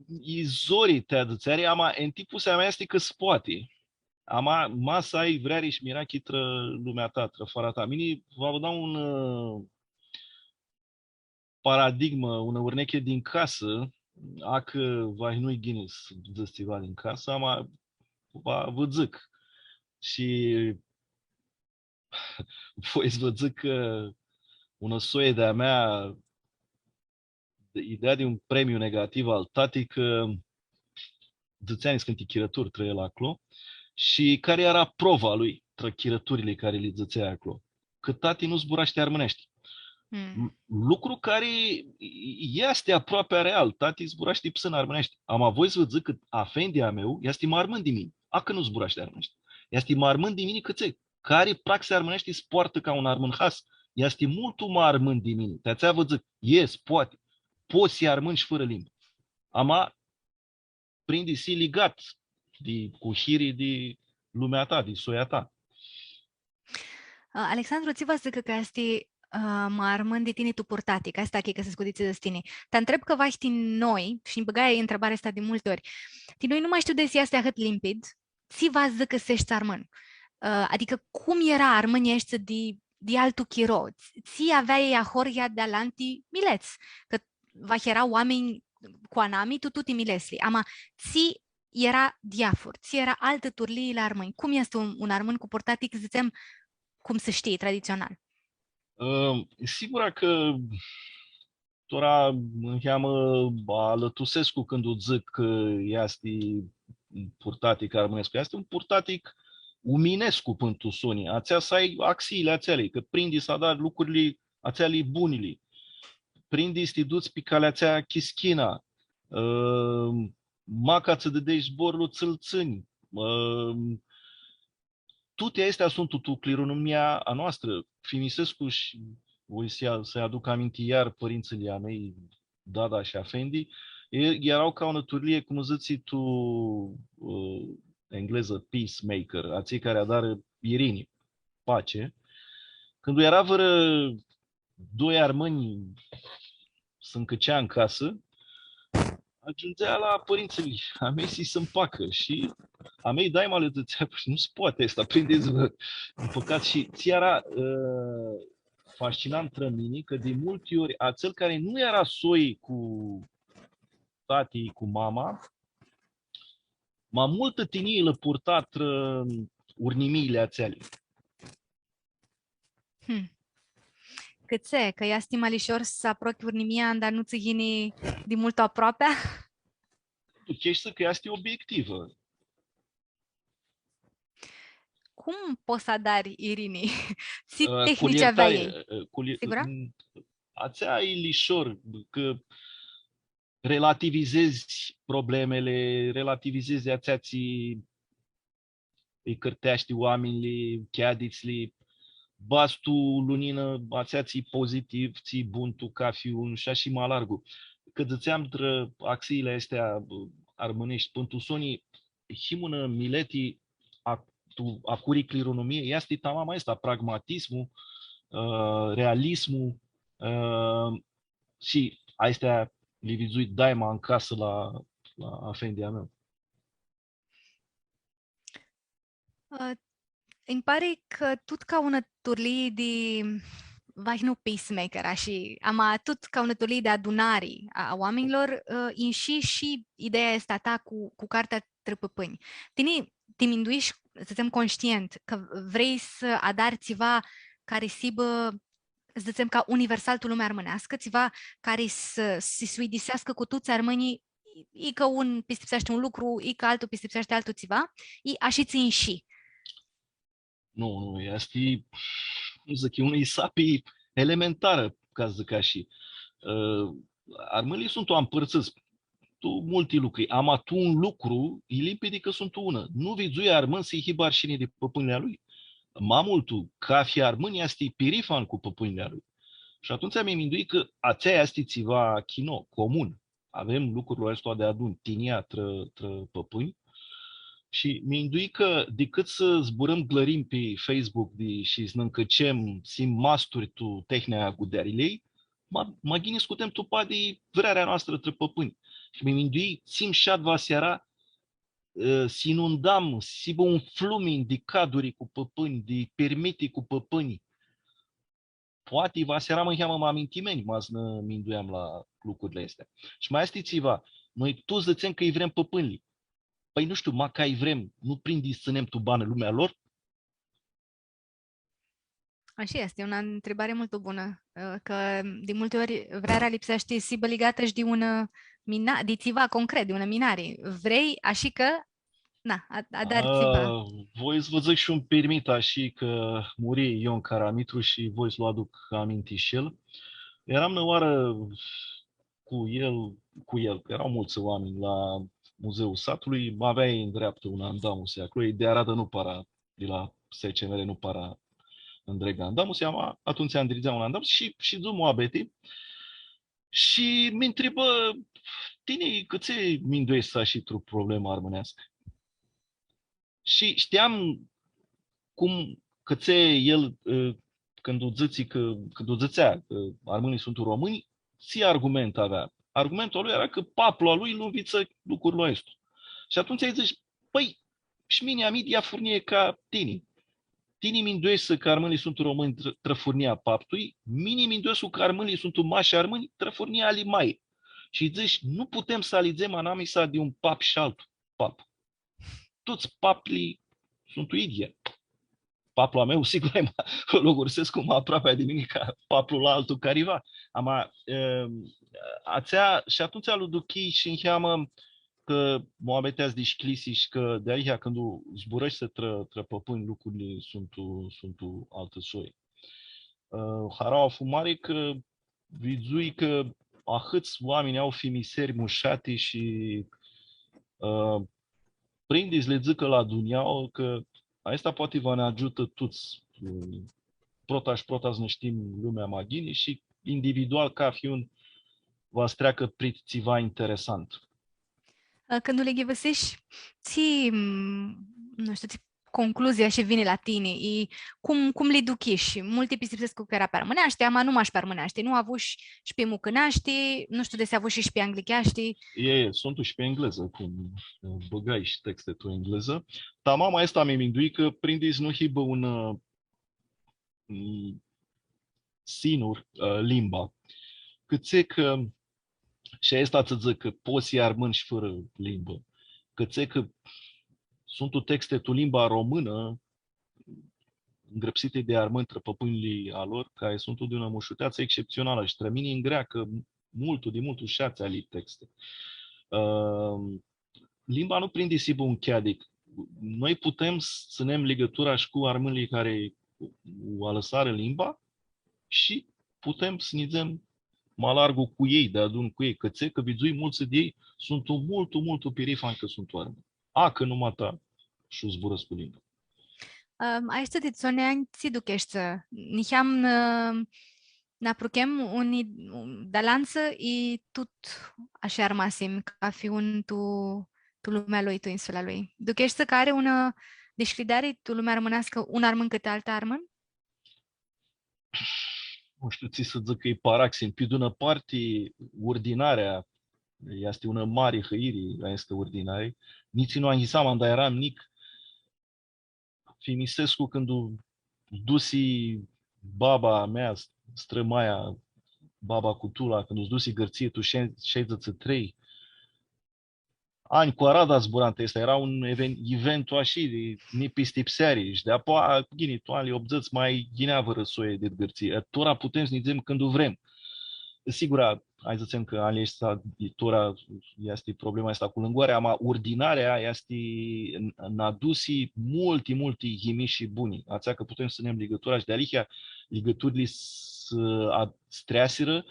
I zori ti adutseri, ama entipusea mea easti cã s-poati. Ama ma s-ai vreari shi mirachi trã lumea ta, trã fara ta. Mini va vã dau un, ã, paradigmã, unã urnechi din casã, a cã va nu-i ghini s-dzãts tsiva din casã, ama va vã dzãc. Shi voi s-vã dzãc cã unã soi di-a mea, ideea di un premiu negativ al tati, cã dzãtsea niscãnti chirãturi trã el aclo, shi cari eara prova a lui trã chirãturli cari li dzãtsea aclo? Cã tati nu zburashti armãneashti. Mm. Lucru cari easti aproapea real, tati zburashti psãn armãneashti. Ama voi s-vã dzãc cã afendi a meu easti ma armãn di mini, a cã nu zburashti armãneashti. Easti ma armãn di mini cãtse cari praxi armãneashti s-poartã ca un armãn has, easti multu ma armãn di mini. Ti atsea vã dzãc, yes, poati. Pots s-hii armãn shi fãrã limbã. Ama prindi s-hii ligat di, cu hiri di lumea ta, di soia ta. Ã, Alexandru, tsi va s-dzãcã cã easti, ã, ma armãn di tini tu purtatic, aestã achicãsescu di tsi dzãts tini. Ti ntreb cã vahi ti noi, shi nji bãgai ntribarea aestã di multi ori, ti noi nu ma shtiu desi easti ahãt limpid, tsi va s-dzãcã s-eshti armãn. Ã, adicã cum eara armãnjlji aeshti di, di altu chiro? Tsi, tsi avea elj ahoryea di alanti milets? Cã vahi eara oaminj cu anami tu tuti miletsli. Ama tsi eara diafur, tsi eara altã turlii la armãnj? Cum easti un, un armãn cu purtatic, dzãtsem, cum s-shtii, traditsional? Ã, sigura cã tora niheamã alãtusescu cãndu dzãc cã easti purtatic armãnescu. Easti un purtatic uminescu pãn tu soni. Atsea s-ai axiili atseali, cã prindi s-adari lucrili atseali bunili. Prindi s-ti duts pi calea atsea chischina. Ã, maca tsã dãdesh zborlu, tsã-l tsãnj. Ãm, tuti aesti suntu tu clironomia a noastrã. Thimisescu shi voi s-lji, s-lji aduc aminti iar pãrintsãlji a mei, dada shi afendi, e-, eara ca unã turlii, cum dzãts tu, ã, englezã, peacemaker, atselj cari adarã irini, pace. Cãndu eara vãrã doi armãnj s-ncãcea tu casã, agiundzea la pãrintsãlji a mei s-lji s-mpacã shi a mei daima lã dzãtsea: „Pãi, nu s-poati aestã, prindi-ts vãrã pãcat.” Shi tsi eara, ã, fascinant trã mini, cã di multi ori atsel cari nu eara soi cu tati, cu mama, ma multã tinjii lã purta trã urnimiili atseali. Hmm. Cãtse, cã easti ma lishor s-aprochi urnimia, anda nu tsã yini di multu aproapea? Tu cheshti cã easti obiectivã. Cum pots s-adari irini? Tsi, ã, tehnici avea elj? Ã, cu li-, sigura? Atsea e lishor, cã relativizezi problemili, relativizezi atsea tsi lji cãrteashti oaminjlji, cheaditsli, badz tu luninã atsea tsi-i pozitiv, tsi-i bun tu cafi un shi ashi ma largu. Cã dzãtseam trã axiili aesti armãneshti, pãn tu soni, him unã mileti a, tu, a curi clironomie easti tamam aestã, pragmatismu, ã, realismu, ã, shi aesti li vidzui daima tu casã la, la afendia a meu. Ã, nji pari cã tut ca unã turlii di, vai, nu peacemaker, ashi, ama tut ca unã turlii di adunari a, a oaminjlor, ã, inshi shi ideea aestã a ta cu, cu cartea trã pãpãnj. Tini ti minduishi, s-dzãtsem, conștient, cã vrei s-adari tsiva cari s-hibã, s-dzãtsem, ca universal tu lumea armãneascã, tsiva cari s-, s-suidiseascã cu tuts armãnjlji, i cã un pistipseashti un lucru, i cã altu pistipseashti altu tsiva, i ashi tsã inshi. Nu, nu, easti, cum dzãc, e unã isapi elementarã, ca s-dzãc ashi. Ã, armãnjlji suntu ampãrtsãts tu multi lucri. Ama tu un lucru, e limpidi cã suntu unã. Nu vidzui armãn s-lji hibã arshini di pãpãnjlji a lui. Ma multu, cafi armãn easti pirifan cu pãpãnjlji a lui. Shi atumtsea mi mindui cã atsea easti tsiva chino, comun. Avem lucrul aestu deadun, tinjia trã, trã pãpãnj. Shi mi mindui cã dicãt s-zburãm glãrim pi Facebook di, shi s-nã ncãcem, s-him masturi tu tehnea a gudearilei, ma, ma ghini scutem tu padi vrearea noastrã trã pãpãnj. Shi mi mindui, tsi mushat va s-eara, ã, s-inundam, s-hibã un flumin di caduri cu pãpãnj, di pirmiti cu pãpãnj, poati va s-earam niheamã ma mintimenj, ma s-nã minduiam la lucrurli aesti. Shi ma easti tsiva, noi tuts dzãtsem cã lji vrem pãpãnjlji. Pãi, nu shtiu, ma cã lji vrem, nu prindi s-tsãnem tu banã lumea lor? Ashi easti, e unã ntribari multu bunã, ã, cã di multi ori vrearea lipseashti s-hibã ligatã shi di unã mina-, di tsiva concret, di unã minari. Vrei, ashi cã na, a, adari tsiva. A, voi s-vã dzãc shi un pirmit, ashi cã muri Ion Caramitru shi voi s-lu aduc aminti shi el. Earam nã oarã cu el, cu el, eara multsã oaminj la Muzeul Satului, avea ndreaptã unã andamusi aclo, di aradã nu para, di la S C M R nu para ndregã andamusi, ama atumtsea ndridzea unã andamusi shi, shi shidzum muabeti. Shi mi ntribã: „Tini cãtse mindueshti ashi tu problemã armãneascã?” Shi shteam cum, cãtse el, ã, cãndu dzãtsi cã, cãndu dzãtsea cã armãnjlji suntu romãnj, tsi argument avea? Argumentul a lui eara cã paplu a lui lu nvitsã lucrul aestu. Shi atumtsea lji dzãsh: „Pãi, shi mini am idyea furnii ca tini. Tini mindueshti cã armãnjlji suntu romãnj tr-, trã furnia a paptui, mini minduescu cã armãnjlji suntu mash armãnj trã furnia ali mai.” Shi dzãsh: „Nu putem s-alidzem anamisa di un pap shi altu pap. Tuts paplji suntu idyea.” Paplu a meu, sigur, e ma, lu gursescu ma aproapea di mini ca paplu la altu cariva. Ama, em, atsea, shi atumtsea lu duchii shi niheamã cã muabetea s-dishcljisi shi cã di aia cãndu zburãshti trã, trã pãpãnj, lucrurli suntu, suntu altã soi. Ã, haraua fu mari cã vidzui cã ahãts oaminj au thimiseri mushati shi, ã, prindi s-lã dzãcã la dunjaua cã aestã poati va nã agiutã tuts. Prota shi prota s-nã shtim lumea ma ghini shi individual, cathi un va s-treacã prit tsiva interesant. Ã, cãndu li ghivãsishi, tsi, m, nu shtiu, tsi concluzia shi vini la tini, i cum, cum li duchishi? Multi pistipsescu cã eara pi armãneashti, ama nu mash pi armãneashti, nu avushi shi pi mucãneashti, nu shtiu desi avushi shi pi anglicheashti. E, e, suntu shi pi englezã, cum, ã, bãgai shi texte tu englezã. Tamam aestã mi mindui cã prindi s-nu hibã un, ã, m, singur, ã, limba. Cãtse cã, shi aestã tsã dzãc cã pots s-hii armãn shi fãrã limbã. Cãtse cã suntu texte tu limba românã, ngrãpsiti di armãnj trã pãpãnjlji a lor, cari suntu di unã mushuteatsã exceptsionalã shi trã mini ngreacã multu, di multu shi atseali texte. Ã, limba nu prindi s-hibã un cheadic. Noi putem s-tsãnem ligãtura shi cu armãnjlji cari u alãsarã limba shi putem s-nidzem ma largu cu elj, deadun cu elj, cãtse cã vidzui multsã di elj suntu multu, multu pirifanj cã suntu armãnj. A, cã numata sh-u zburãscu limba. Ãm, aeshti di soni anj tsi ducheshti? Niheam, ãm, nã apruchem unã di alantsã i tut ashi armasim, cathi un tu, tu lumea lui, tu insula lui. Ducheshti cã ari unã dishcljideari tu lumea armãneascã, un armãn cãtã altu armãn? Nu shtiu tsi s-dzãc, cã e paraxin. Pi di unã parti, urdinarea, easti unã mari hãiri, aestã urdinari. Nitsi nu anyisam, anda earam njic, thimisescu cãndu s-dusi baba mea, strãmaia, baba Cutula, cãndu s-dusi Gãrtsii, tu shei-, shaidzãtsi trei, anj cu arada zburam ti aestã, eara un even-, eventu ashi di nipistipseari, shi di-apoea, ghini, tu anjlji optudzãts ma yinea vãrã soi di Gãrtsii. E, tora putem s-nidzem cãndu vrem. Sigura, hai s-dzãtsem cã anjlji aeshti, tora easti problema aestã cu lãngoarea, ama urdinarea easti n-, nã adusi multi, multi yimishi buni. Atsea cã putem s-tsãnem ligãtura shi dealihea ligãturli s-, a-, s-treasirã,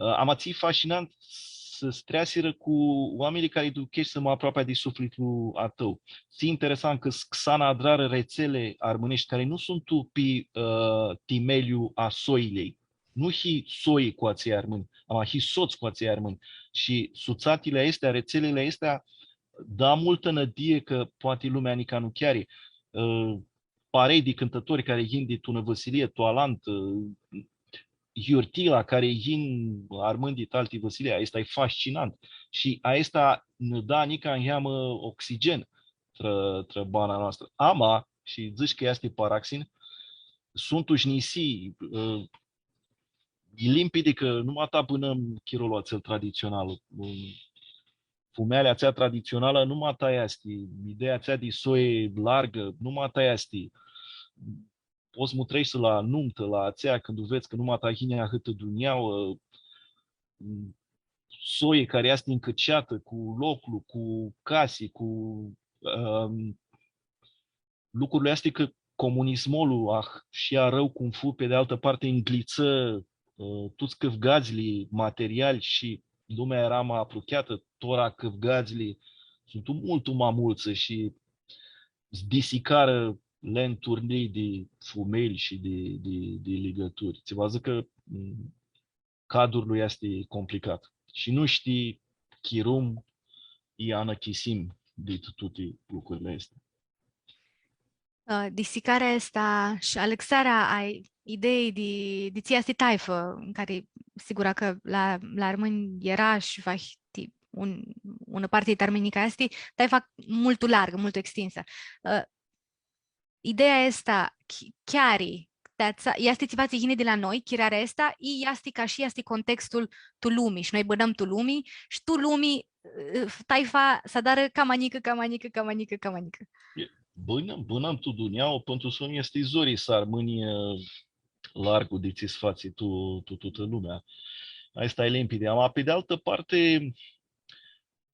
ã, ama tsi-i fascinant, s-, s-treasirã cu oaminjlji cari ducheshti ma aproapea di suflitlu a tãu. Tsi-i interesant cã s-, xana adrarã retseli armãneshti cari nu suntu pi, ã, timeljlu a soiljei. Nu hii soi cu atselj armãnj, ama hii sots cu atselj armãnj. Shi sutsatili aesti, retselili aesti, da multã nãdii cã poati lumea nica nu cheari. Ã, parei di cãntãtori cari yin di tu unã vãsilii, tu alantã, ã, yiurtii la cari yin armãnj di tu alti vãsilii, aestã e fascinant. Shi aestã nã da nica niheamã oxigen trã, trã bana noastrã. Ama, shi dzãsh cã easti paraxin, suntu shi nisii, ã, e limpidi cã numata bãnãm chirolu atsel traditsional. Fumealja atsea traditsionalã numata easti, ideea atsea di soi largã numata easti. Pots s-mutreshti la numtã, la atsea, cãndu vedz cã numata yini ahãtã dunjauã, soi cari easti ncãceatã cu loclu, cu casi, cu, ãm, lucrurli aesti cã comunismolu, ah, shi arãu cum fu, pi di altã parti, nglitsã, ã, tuts cãvgadzlji materiali shi lumea eara ma aprucheatã, tora cãvgadzlji suntu multu ma multsã shi s-disicarã lenturlii di fumelj shi di, di, di ligãturi. Tsi va dzãcã cã, m, cadrul easti complicat. Shi nu shtii chirum i anãchisim di tuti lucrurli aesti. Ã, disicarea aestã shi alãxarea a ideii di, di tsi easti taifã, ãn cari, sigura cã la, la armãnj eara shi va hibã un, unã parti di armãnj nica easti, taifa multu largã, multu extinsã. Ã, ideea aestã chi-, chiari, ti atsea, easti tsiva tsi yini di la noi, chirarea aestã, i easti ca shi easti contextul tu lumi, shi noi bãnãm tu lumi, shi tu lumi, ã, taifa s-adarã cama njicã, cama njicã, cama njicã, cama njicã. E, bãnãm, bãnãm tu dunjauã, pãn tu soni easti zori s-armãnj, ã, largu di tsi s-fatsi tu, tu tutã lumea. Aestã e limpidi. Ama, pi di altã parti,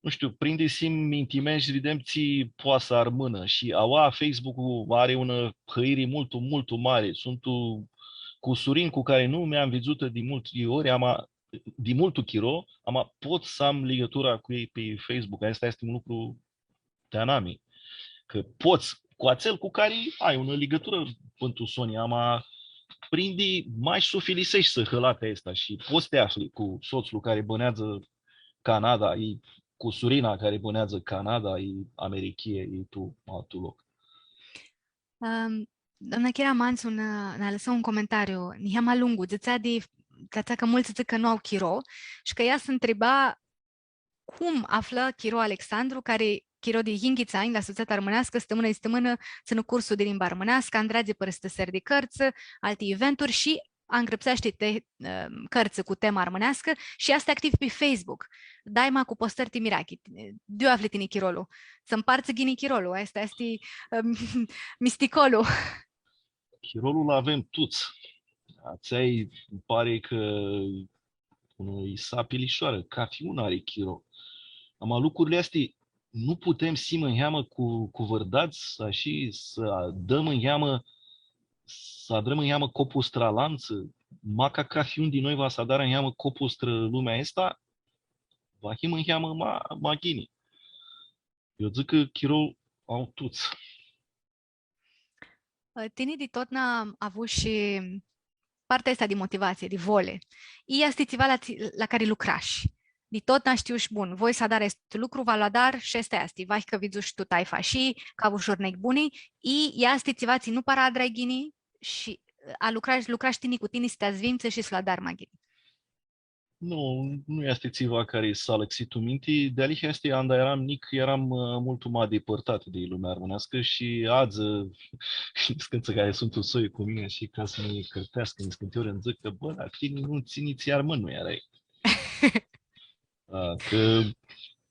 nu shtiu, prindi s-him mintimenj shi videm tsi poa s-armãnã. Shi aua Facebook-ul ari unã hãiri multu, multu mari. Suntu cusurinj cu cari nu mi-am vidzutã di multi ori, ama, di multu chiro, ama pot s-am ligãtura cu elj pi Facebook. Aestã easti un lucru ti anami. Cã pots cu atsel cu cari ai unã ligãturã pãn tu soni, ama prindi ma s-u filiseshti sãhãlata aestã shi pots s-ti afli cu sotslu cari bãneadzã Canada, i cusurina cari bãneadzã Canada, i Americhie, i tu altu loc. Ãm, doamna Kira Mansu nã, nã alãsã un comentariu, niheamã lungu, dzãtsea di, dzãtsea cã multsã dzãc cã nu au chiro shi cã ea s-ntriba cum aflã chiro Alexandru, cari chiro di yinghits anj la Sutsata Armãneascã, stãmãnã di stãmãnã, tsãnã cursu di limba armãneascã, andreadzi pãrãstãseri di cãrtsã, alti eventuri shi angrãpseashti te-, ãm, cãrtsã cu tema armãneascã shi easti activ pi Facebook. Daima cu postãri ti mirachi. Di iu afli tini chirolu? Tsã mpartsã ghini chirolu. Aestã easti, ãm, misticolu. Chirolu lu avem tuts. Atsea-i, nji pari cã unã isapi lishoarã, cathi un ari chiro. Ama lucrurli aesti nu putem s-him niheamã cu, cuvãrdadz, ashi, s-dãm niheamã, s-adrãm niheamã copus trã alantsã, maca cathi un di noi va s-adarã niheamã copus trã lumea aestã, va him niheamã ma, ma ghini. Eu dzãc cã chiro au tuts. Ã, tini di totna avushi partea aestã di motivatsii, di voli. I easti tsiva la tsi-, la cari lucrash. Di totna shtiush, bun, voi s-adar aestu lucru, va lu adar shi aestã easti. Vahi cã vidzush tu taifa shi cã avush urneclji buni, i easti tsiva tsi nu para adrai ghini shi, ã, lucrash, lucrash tini cu tini s-ti azvintsã shi s-lu adari ma ghini. Nu, nu easti tsiva cari s-alãxi tu minti, dealihea easti, anda eram njic, eram, ã, multu ma dipãrtat di lumea armãneascã shi adzã, niscãntsã cari suntu soi cu mini shi ca s-mi cãrteascã, niscãnti ori nji dzãc cã, bã, la tini nu tsãni tsi armãn nu earai. A, cã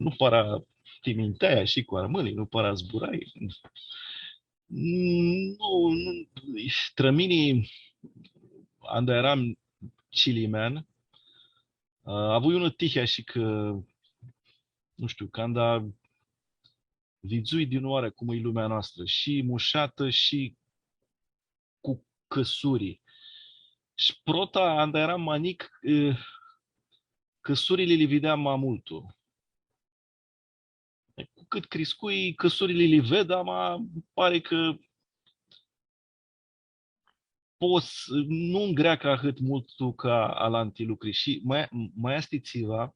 nu para ti minteai shi cu armãnjlji, nu para zburai. Nu, nu, trã mini, anda eram cilimean, a, avui unã tihi shi cã, nu shtiu, canda vidzui dinãoarã cum e lumea noastrã, shi mushatã, shi cu cãsuri. Shi prota, anda eram ma njic, e, cãsurli li videam ma multu. Cu cãt criscui, cãsurli li ved, ama pari cã pots, nu ngreacã ahãt multu ca alanti lucri. Shi ma, ma easti tsiva,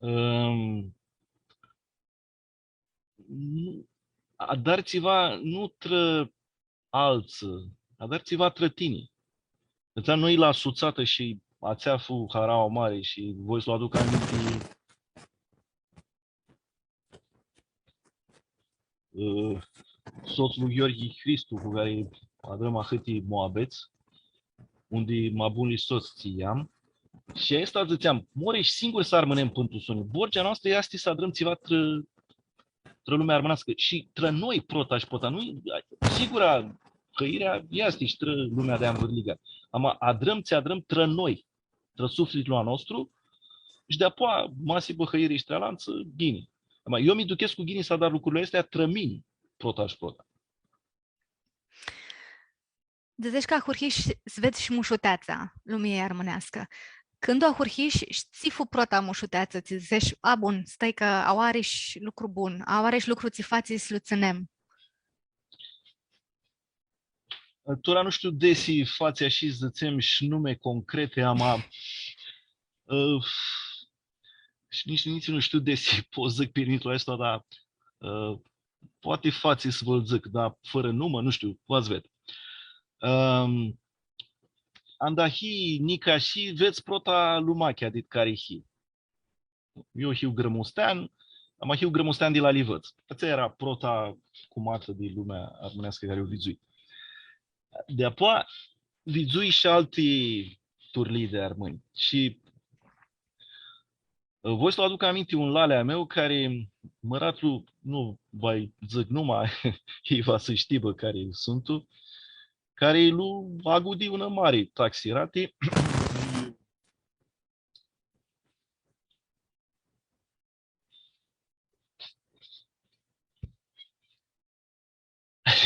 ãm, nu, adari tsiva nu trã altsã, adari tsiva trã tini. Dzãtseam, noi la Sutsatã shi atsea fu haraua mari shi voi s-lu aduc aminti, ã, sotslu Gheorghi Hristu, cu cari adrãm ahãti muabets, un di ma bunjlji sots tsi am. Shi aestã dzãtseam, mori shi singuri s-armãnem pãn tu soni. Borgea noastrã easti s-adrãm tsiva trã, trã lumea armãneascã shi trã noi, prota shi prota. Nu, sigura, hãirea easti shi trã lumea di anvãrliga. Ama adrãm tsi adrãm trã noi, trã suflitlu a nostru, shi di-apoa, ma s-hibã hãiri shi trã alantsã, ghini. Ama eu mi duchescu ghini s-adar lucrurli aesti trã mini, prota shi prota. Dzãtsesh cã ahurhish s-vedz shi mushuteatsa lumiljei armãneascã. Cãndu ahurhish, shi tsi fu prota mushuteatsã, tsi dzãtsesh, a, bun, stai cã aoa ari shi lucru bun, aoa ari shi lucru tsi fatsi s-lu tsãnem? Tora nu shtiu desi fatsi ashi, dzãtsem, shi numi concreti, ama, ã, shi nitsi, nitsi nu shtiu desi pot s-dzãc pirmithlu aestu, dar, ã, poati fatsi s-vã-l dzãc, dar fãrã numã, nu shtiu, va s-ved. Ãm, anda hii njic shi vedz prota lumachea dit cari hii. Eu hiu grãmustean, ama hiu grãmustean di la Livãdz. Atsea eara prota cumatã di lumea armãneascã cari u vidzui. Di-apoa vidzui shi alti turlii di armãnj. Shi, ã, voi s-lu aduc aminti un lali a meu cari, mãratlu, nu va dzãc numa, elj va s-shtibã cari suntu, cari lu agudi unã mari taxirati.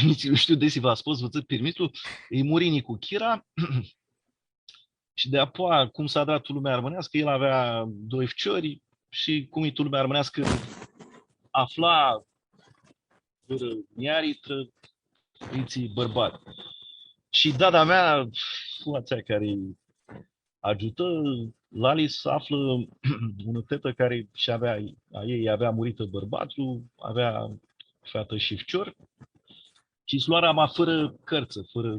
Nitsi nu shtiu desi va s-pot s-vã dzãc pirmithlu, lji muri njicu Chira shi di-apoa, cum s-adra tu lumea armãneascã, el avea doi ficiori shi cum e tu lumea armãneascã, afla vãrã muljari trã itsi bãrbat. Shi dada mea fu atsea cari agiutã, lali s-aflã unã fetã cari sh-avea, a ei avea muritã bãrbatlu, avea featã shi ficior, shi s-loarã ama fãrã cãrtsã, fãrã,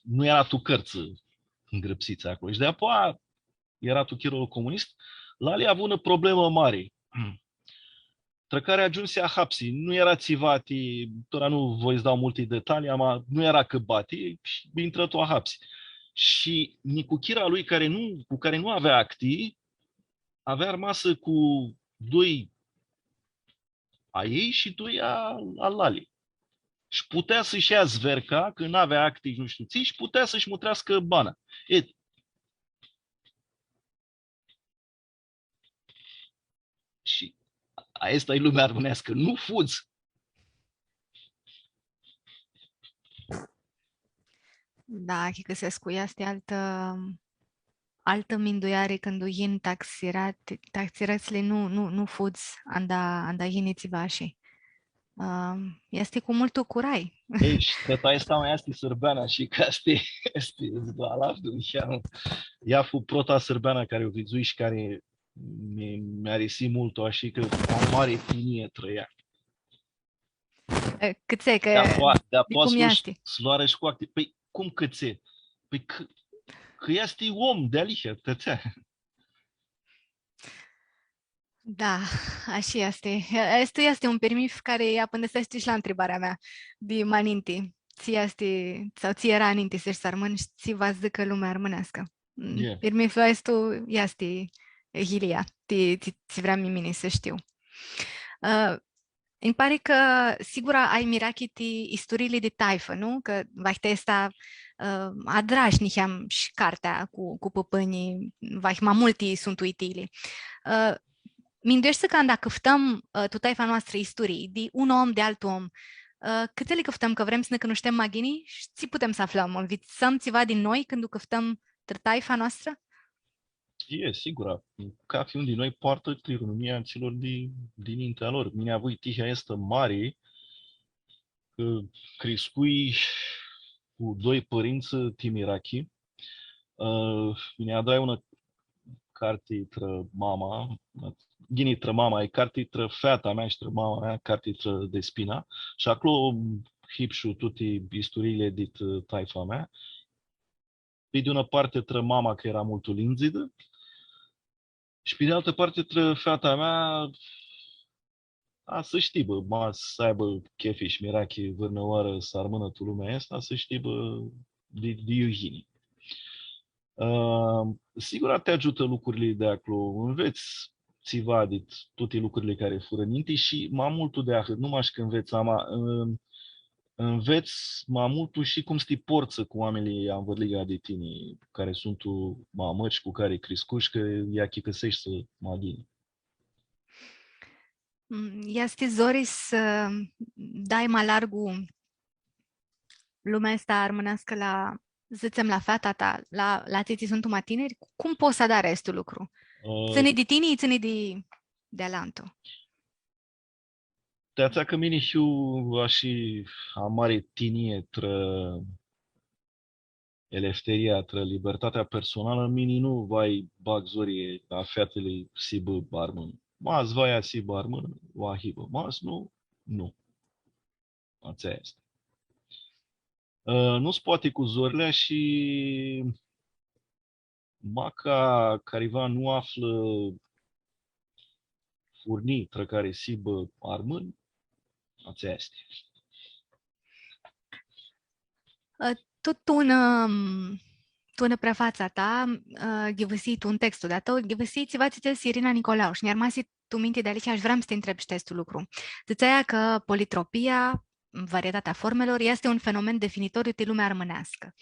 nu eara tu cãrtsã ngrãpsits aclo. Shi di-apoea eara tu chirolu comunist, lali avu unã problemã mari, trã cari agiumsi ahapsi. Nu eara tsiva ti, tora nu voi s-dau multi detalii, ama nu eara cã bati, shi intrã tu ahapsi. Shi nicuchira lui, cari nu, cu cari nu avea acti, avea armasã cu doi a ei shi doi a, a lali. Shi putea s-shi ia zverca, cã n-avea acti, nu shtiu tsi, shi putea s-shi mutreascã bana. E, shi aestã e lumea armãneascã, nu fudz. Da, achicãsescu, easti altã, altã mindueari cãndu yin taxira-, taxirãtsli, nu, nu, nu fudz, anda, anda yini tsiva shi, ãm, easti cu multu curai. Ei, shi cã aestã ma easti sãrbeana shi cã easti, easti, da, la, ea fu prota sãrbeanã cari u vidzui shi cari mi, mi arisi multu, ashi cã am mari tinjii trã ea. E, cãtse, cã di-apoa, di-apoa cum s-lu-, easti? S-loarã shi cu acti-, pãi, cum cãtse? Pãi cã, cã easti om dealihea, ti atsea. Da, ashi easti. Aestu easti un pirmith cari apãndãseashti shi la ntribarea mea di ma ninti. Tsi easti, sau tsi eara ninti s-eshti armãn shi tsi va s-dzãcã lumea armãneascã. Mm, pirmithlu aestu easti yilia, ti, ti, tsi vream mini s-shtiu. Ã, nji pari cã, sigura, ai mirachi ti isturiili di taifã, nu? Cã vahi ti aestã, ã, adrash niheam shi cartea cu, cu pãpãnjlji, vahi ma multi suntu utili. Ã, mindueshti cã anda cãftãm, ã, tu taifa noastrã isturii, di un om, di altu om, ã, cãtse li cãftãm, cã vrem s-nã cunushtem ma ghini? Shi tsi putem s-aflãm? Nvitsãm tsiva di noi cãndu cãftãm trã taifa noastrã? E, sigura, cathi un di noi poartã clirunumia atsilor di, di nintea lor. Mini avui tihea aestã mari, cã criscui cu doi pãrintsã ti mirachi. Ã, mini adrai unã carti trã mama, ghini, trã mama, e carti trã feata mea shi trã mama mea, carti trã Despina. Shi aclo hibshu tuti isturiili dit, ã, taifa mea. Pi di unã parti trã mama, cã eara multu lindzidã, shi pi di altã parti trã feata mea, a, s-shtibã, ma s-aibã chefi shi mirachi vãrnãoarã s-armãnã tu lumea aestã, s-shtibã di, di iu yini. Ã, sigura ti agiutã lucrurli di aclo, nvets tsiva di tuti lucrurli cari furã ninti shi ma multu di ahãt, nu mash cã nvets, ama, ã, nvets ma multu shi cum s-ti portsã cu oaminjlji anvãrliga di tini, cari suntu ma mãri shi cu cari criscushi, cã lj-achicãseshti ma ghini. Mm, easti zori s-dai ma largu lumea aestã armãneascã la, dzãtsem, la feata ta, la, la atselj tsi suntu ma tiniri? Cum pots s-adari aestu lucru? Ã, tsãni di tini, tsãni di, di alantu? Ti atsea cã mini hiu ashi, am mari tinjii trã elefteria, trã libertatea personalã, mini nu va-lj bag zori a featilui s-hibã armãnã. Ma s-va ea s-hibã armãnã, va hibã. Ma s-nu, nu. Atsea easti. Ã, nu s-poati cu zorlea shi maca cariva nu aflã furnii trã cari s-hibã armãn, atsea easti. Ã, tu, tu unã, tu unã prefatsã a ta, ã, ghivãsii tu un textu di-a tãu, ghivãsii tsiva tsi dzãsi Irina Nicolau shi nj-armasi tu minti dealihea shi vream s-ti ntreb shi ti aestu lucru. Dzãtseai cã politropia, varietatea formelor, easti un fenomen definitoriu ti lumea armãneascã.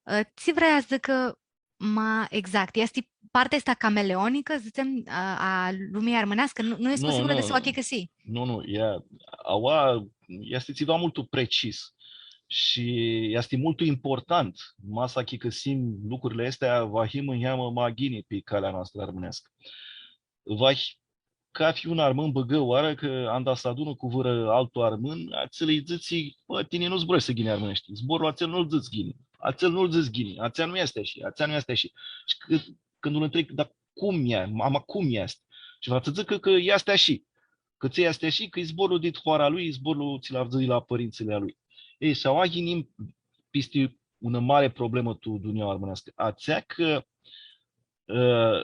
Ã, tsi vrea s-dzãcã ma exact? Easti partea aestã cameleonicã, dzãtsem, a, a lumiljei armãneascã? Nu, nu escu sigurã di s-u achicãsii. Nu, nu, e, aua, easti tsiva multu precis. Shi easti multu important. Ma s-achicãsim lucrurli aesti, va him niheamã ma ghini pi calea noastrã armãneascã. Va hi-, cathi un armãn bãgã oarã cã anda s-adunã cu vãrã altu armãn, atsel lji dzãtsi, „Bã, tini nu zburãshti ghini armãneashti. Zborlu atsel nu-l dzãts ghini. Atsel nu-l dzãts ghini. Atsea nu easti ashi. Atsea nu easti ashi.” Shi cã, cãndu lu ntreb, „Dar cum e? Ama cum easti?” Shi va tsã dzãcã cã, cã easti ashi. Cã tsi easti ashi, cã e zborlu dit hoara lui, e zborlu tsi lu avdzã la pãrintsãlj a lui. Ei, shi aoa yinim pisti unã mari problemã tu dunjaua armãneascã. Atsea cã, ã,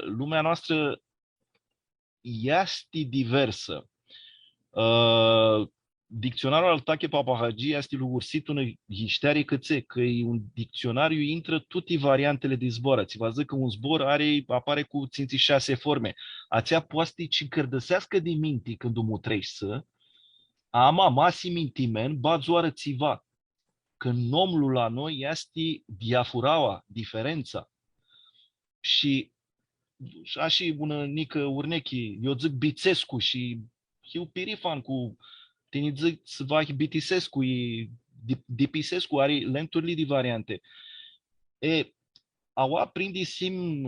lumea noastrã easti diversã. Ã, dictsionarlu al Tache Papahagi easti lugursit unã yishteari cãtse, cã e un dictsionariu, intrã tuti variantili di zboarã. Tsi va dzãcã cã un zbor ari, apari cu tsintsi shasi formi. Atsea poati s-ti cãrdãseascã di minti cãndu u mutreshti, ama ma s-hii mintimen, badz oarã tsiva. Cã nomlu la noi easti diafuraua, diferentsa. Shi, shi ashi unã njicã urnechi, eu dzãc Bitsescu shi hiu pirifan cu tini, dzãts vahi Bitisescu, e Di-, Dipisescu, ari lenturli di varianti. E, aoa prindi s-him,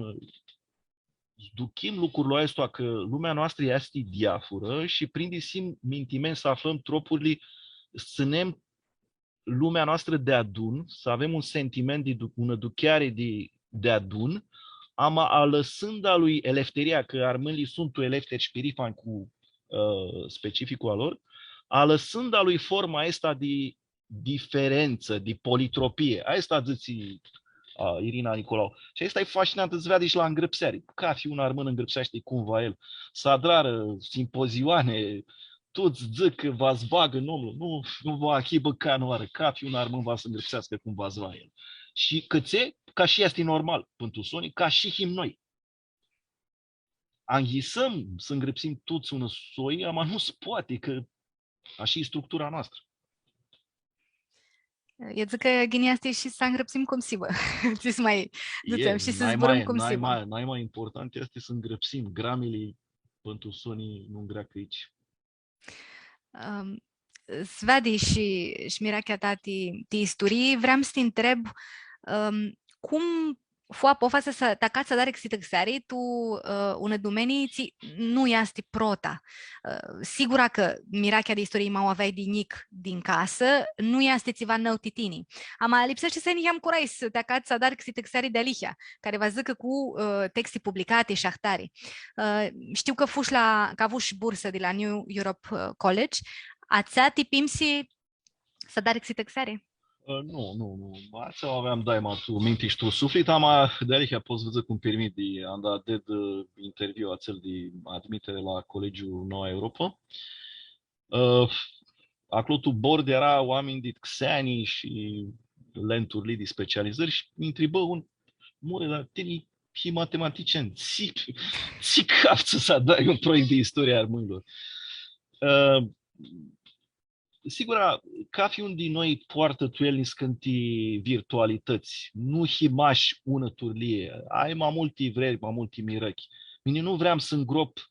s-duchim lucrul aestu, cã lumea noastrã easti diafurã shi prindi s-him mintimen s-aflãm tropurli, s-tsãnem lumea noastrã deadun, s-avem un sentiment di du-, unã ducheari di deadun, ama alãsãnda lui elefteria, cã armãnjlji suntu elefteri shi pirifani cu, ã, specificul a lor, alãsãnda lui forma aestã di diferentsã, di politropie. Aestã dzãtsi, a, Irina Nicolau. Shi aestã e fascinant, s-veadi shi la ngrãpseari. Cathi un armãn ngrãpseashti cum va el. S-adrarã simpozioane, tuts dzãc cã va s-bagã nomlu, nu, nu va hibã canãoarã, cathi un armãn va s-ngrãpseascã cum va s-va el. Shi cãtse, ca shi easti normal, pãn tu soni, ca shi him noi. Anghisãm s-ngrãpsim tuts unã soi, ama nu s-poati, cã ashi e structura noastrã. Eu dzãc cã ghini easti shi s-angrãpsim cum s-hibã. Tsi s-ma dzãtsem, shi s-zburãm cum s-hibã. Nai ma, nai ma important easti s-ngrãpsim, gramili pãn tu soni nu ngreacã aoatsi. Ãm, s-veadi shi, shi mirachea ta ti, ti isturii, vream s-ti ntreb, ãm, cum fu apofasea s-ti acats s-adari xitãxeari tu, ã, unã dumenii tsi nu easti prota. Ã, sigura cã mirachea di isturii ma u aveai di njic din casã, nu easti tsiva nãu ti tini. Ama lipseashti s-ai niheam curai s-ti acats s-adari xitãxeari dealihea, cari va s-dzãcã cu, ã, texti publicati shi ahtari. Ã, shtiu cã fush la, cã avush bursã di la New Europe, ã, College, atsea ti pimsi s-adari xitãxeari? Ã, nu, nu, nu. Atsea u aveam daima tu minti shi tu suflit, ama dealihea pot s-vã dzãc un pirmith di anda ded, ã, interviu atsel di admiteri la Colegiul Noua Europa. Ã, aclo tu bord eara oaminj di xeani shi lenturli di specializãri shi mi ntribã un, „Mure, dar tini hii matematician, tsi, tsi caftsã s-adari un proiect di istoria armãnjlor?” Ã, sigura, cathi un di noi poartã tu el niscãnti virtualitãts. Nu him mash unã turlii. Ai ma multi vreri, ma multi mirãchi. Mini nu vream s-ngrop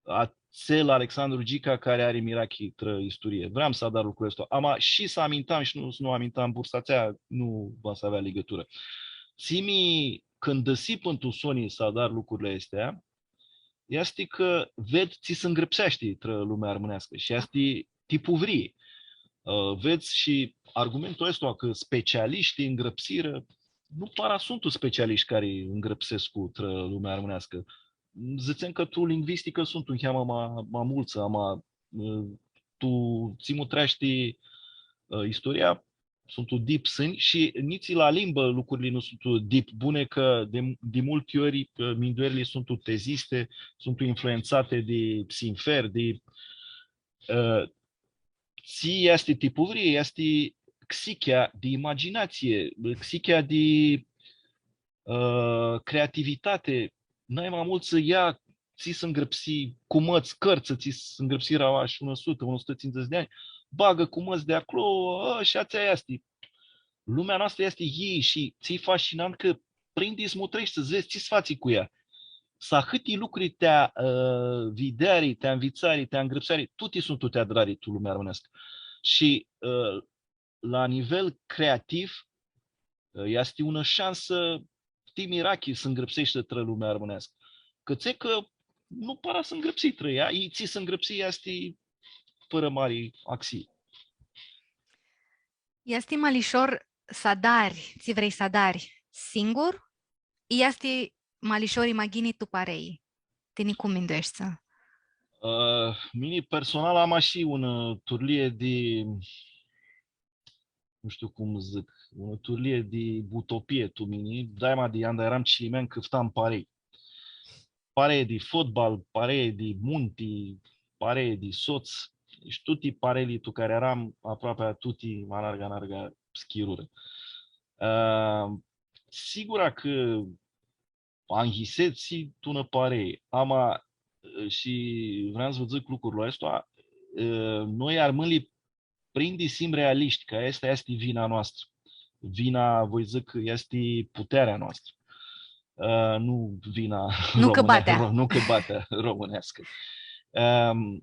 atsel Alexandru Gica cari ari mirachi trã isturii. Vream s-adar lucrul aestu. Ama shi s-amintam shi nu, s-nu amintam bursa atsea, nu va s-avea ligãturã. Tsi mi cãndãsi pãn tu soni s-adar lucrurli aesti, easti cã ved tsi s-ngrãpseashti trã lumea armãneascã shi easti tipuvrii. Ã, vedz shi argumentul aestu cã specialishtii ngrãpsirã, nu para suntu specialishti cari ngrãpsescu trã lumea armãneascã. Dzãtsem cã tu lingvisticã suntu niheamã ma, ma multsã, ama, ã, tu tsi mutreashti, ã, istoria, suntu dip sãnj shi nitsi la limbã lucrurli nu suntu dip buni, cã di, di multi ori, ã, minduerli suntu teziste, suntu influentsati di sinfer, di, ã, tsi easti tipuvrii, easti xichea di imaginatsii, xichea di, ã, creativitati. Nai ma multsã ia tsi s-ngrãpsi, cumãts, cãrtsã tsi s-ngrãpsirã aoa shi unã sutã, unã sutã tsindzãts di anj, bagã cumãts di aclo, ã, shi atsea easti. Lumea noastrã easti yii shi tsi-i fascinant cã prindi s-mutreshti, s-vedz tsi s-fatsi cu ea. S-ahãti lucri ti, ã, videari, ti nvitsari, ti ngrãpseari, tuti suntu ti adrari tu lumea armãneascã. Shi, ã, la nivel creativ, ã, easti unã shansã ti mirachi s-ngrãpseshti trã lumea armãneascã. Cãtse cã nu para s-ngrãpsii trã ea, i tsi s-ngrãpsii easti fãrã mari axii. Easti ma lishor s-adari, tsi vrei s-adari, singur, i easti ma lishor i ma ghini tu parei. Tini cum mindueshti? Ã, mini personal am ashi unã turlie di, nu shtiu cum dzãc, unã turlie di utopie tu mini, daima di anda eram cilimean cãftam parei. Parei di fotbal, parei di munti, parei di sots, shi tuti pareili tu cari eram, aproapi tuti, anarga, anarga, s-chirurã. Ã, sigura cã anghisetsi tu unã parei. Ama, ã, shi vream s-vã dzãc lucrul aestu, ã, noi armãnjlji prindi s-him realishti, cã aestã easti vina noastrã. Vina, voi dzãc cã easti putearea noastrã. Ã, nu vina Nu cã române-, batea. ro-, nu cã batea româneascã. Ãm,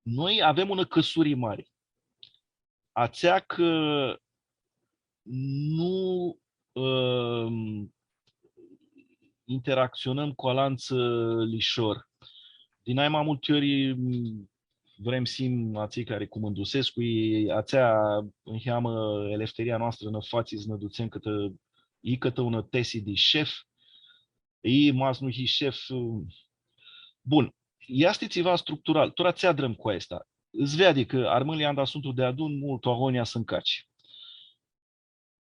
noi avem unã cãsuri mari. Atsea cã nu, ãm, interacționăm cu alantsã lishor. Di nai ma multi ori, m, vrem s-him atselj cari cumãndusescu, i atsea niheamã elefteria noastrã nã fatsi s-nã dutsem cãtã, i cãtã unã tesi di shef, i ma s-nu hii shef, bun, easti tsiva structural, tora tsi adrãm cu aestã? S-veadi cã armãnjlji anda suntu deadun, multu agonja s-ncaci.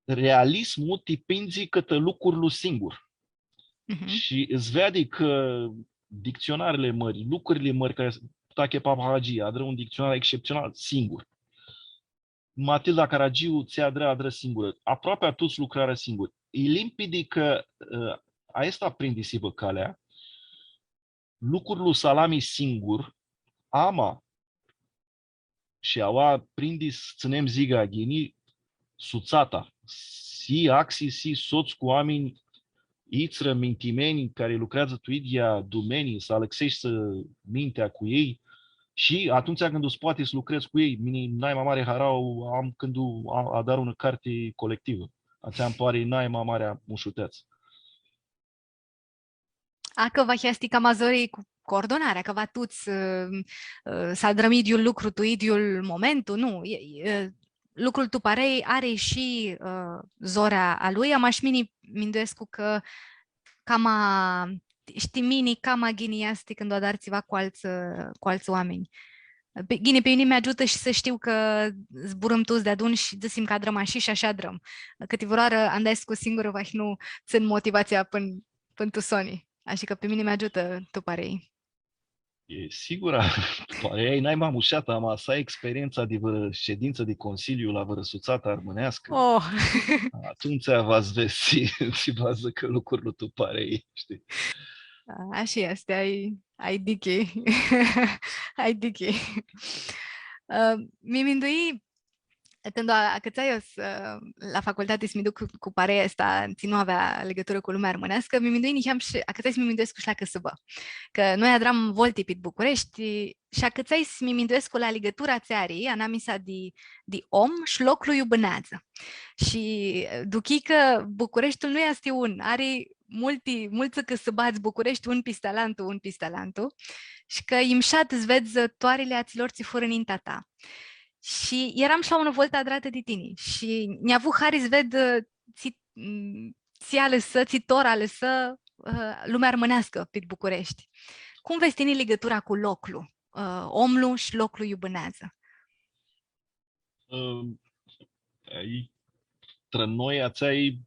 Realismul ti pindzi cãtã lucrul singur. Mhm. Shi s-veadi cã dictsionarili mãri, lucrili mãri, cari Tache Papahagi adrã un dictsionar excepțional singur. Matilda Caragiu tsi adrã, adrã singurã. Aproapi tuts lucrarã singuri. E limpidi cã, ã, aestã prindi s-hibã calea, lucrul s-alami singur, ama shi aua prindi s-tsãnem ziga ghini, sutsata, s-hii axi, s-hii sots cu oaminj itsrã, mintimenj, cari lucreadzã tu idyea dumenii, s-alãxeshti mintea cu elj, shi atumtsea cãndu s-poati s-lucredz cu elj, mini nai ma mari harauã am cãndu a-, adar unã carti colectivã. Atsea nji pari nai ma marea mushuteatsã. Acã va easti cama zori cu coordonarea, cã va tuts, ã, ã, s-adrãm idyiul lucru tu idyiul momentu, nu, e, e, lucrul tu parei ari shi, ã, zorea a lui, ama shi mini minduescu cã cama, shtii, mini cama ghini easti cãndu adari tsiva cu altsã, cu altsã oaminj. Pi, ghini, pi mini mi agiutã shi s-shtiu cã zburãm tuts deadun shi dzãsim cã adrãm ashi shi ashi adrãm. Cãtivãrãoarã andescu singurã, vahi nu tsãn motivatsia pãn pãn tu soni. Ashi cã pi mini mi agiutã tu parei. E, sigura, tu parei e nai ma mushatã, ama s-ai experientsa di vãrã shedintsã di consiliu la vãrã sutsatã armãneascã. Oh! Atumtsea va s-vedz tsi, tsi va dzãcã lucrul tu parei, shtii? Ashi easti, ai, ai dichi. Ai dichi. Ã, mi mindui, cãndu a-, acãtsai eu s-, ã, la facultati s-mi duc cu, cu pareia aestã, tsi nu avea ligãturã cu lumea armãneascã, mi mindui niheam shi acãtsai s-mi minduescu shi la cãsãbã. Cã noi adram volti pit Bucureshti shi acãtsai s-mi minduescu la ligãtura tsi ari anamisa di, di om shi loclu iu bãneadzã. Shi, ã, duchii cã Bucureshtiul nu easti un, ari multi, multsã cãsãbadz Bucureshti, un pisti alantu, un pisti alantu, shi cã i mshat s-vedz toarili atsilor tsi furã ninti a ta. Shi eram shi la unã voltã adratã di tini shi nj-avu hari s-ved, ã, tsi, m, tsi alãsã, tsi tora alãsã, ã, lumea armãneascã pit Bucureshti. Cum vedz tini ligãtura cu loclu, ã, omlu shi loclu iu bãneadzã? Ã, ai, trã noi, atsea e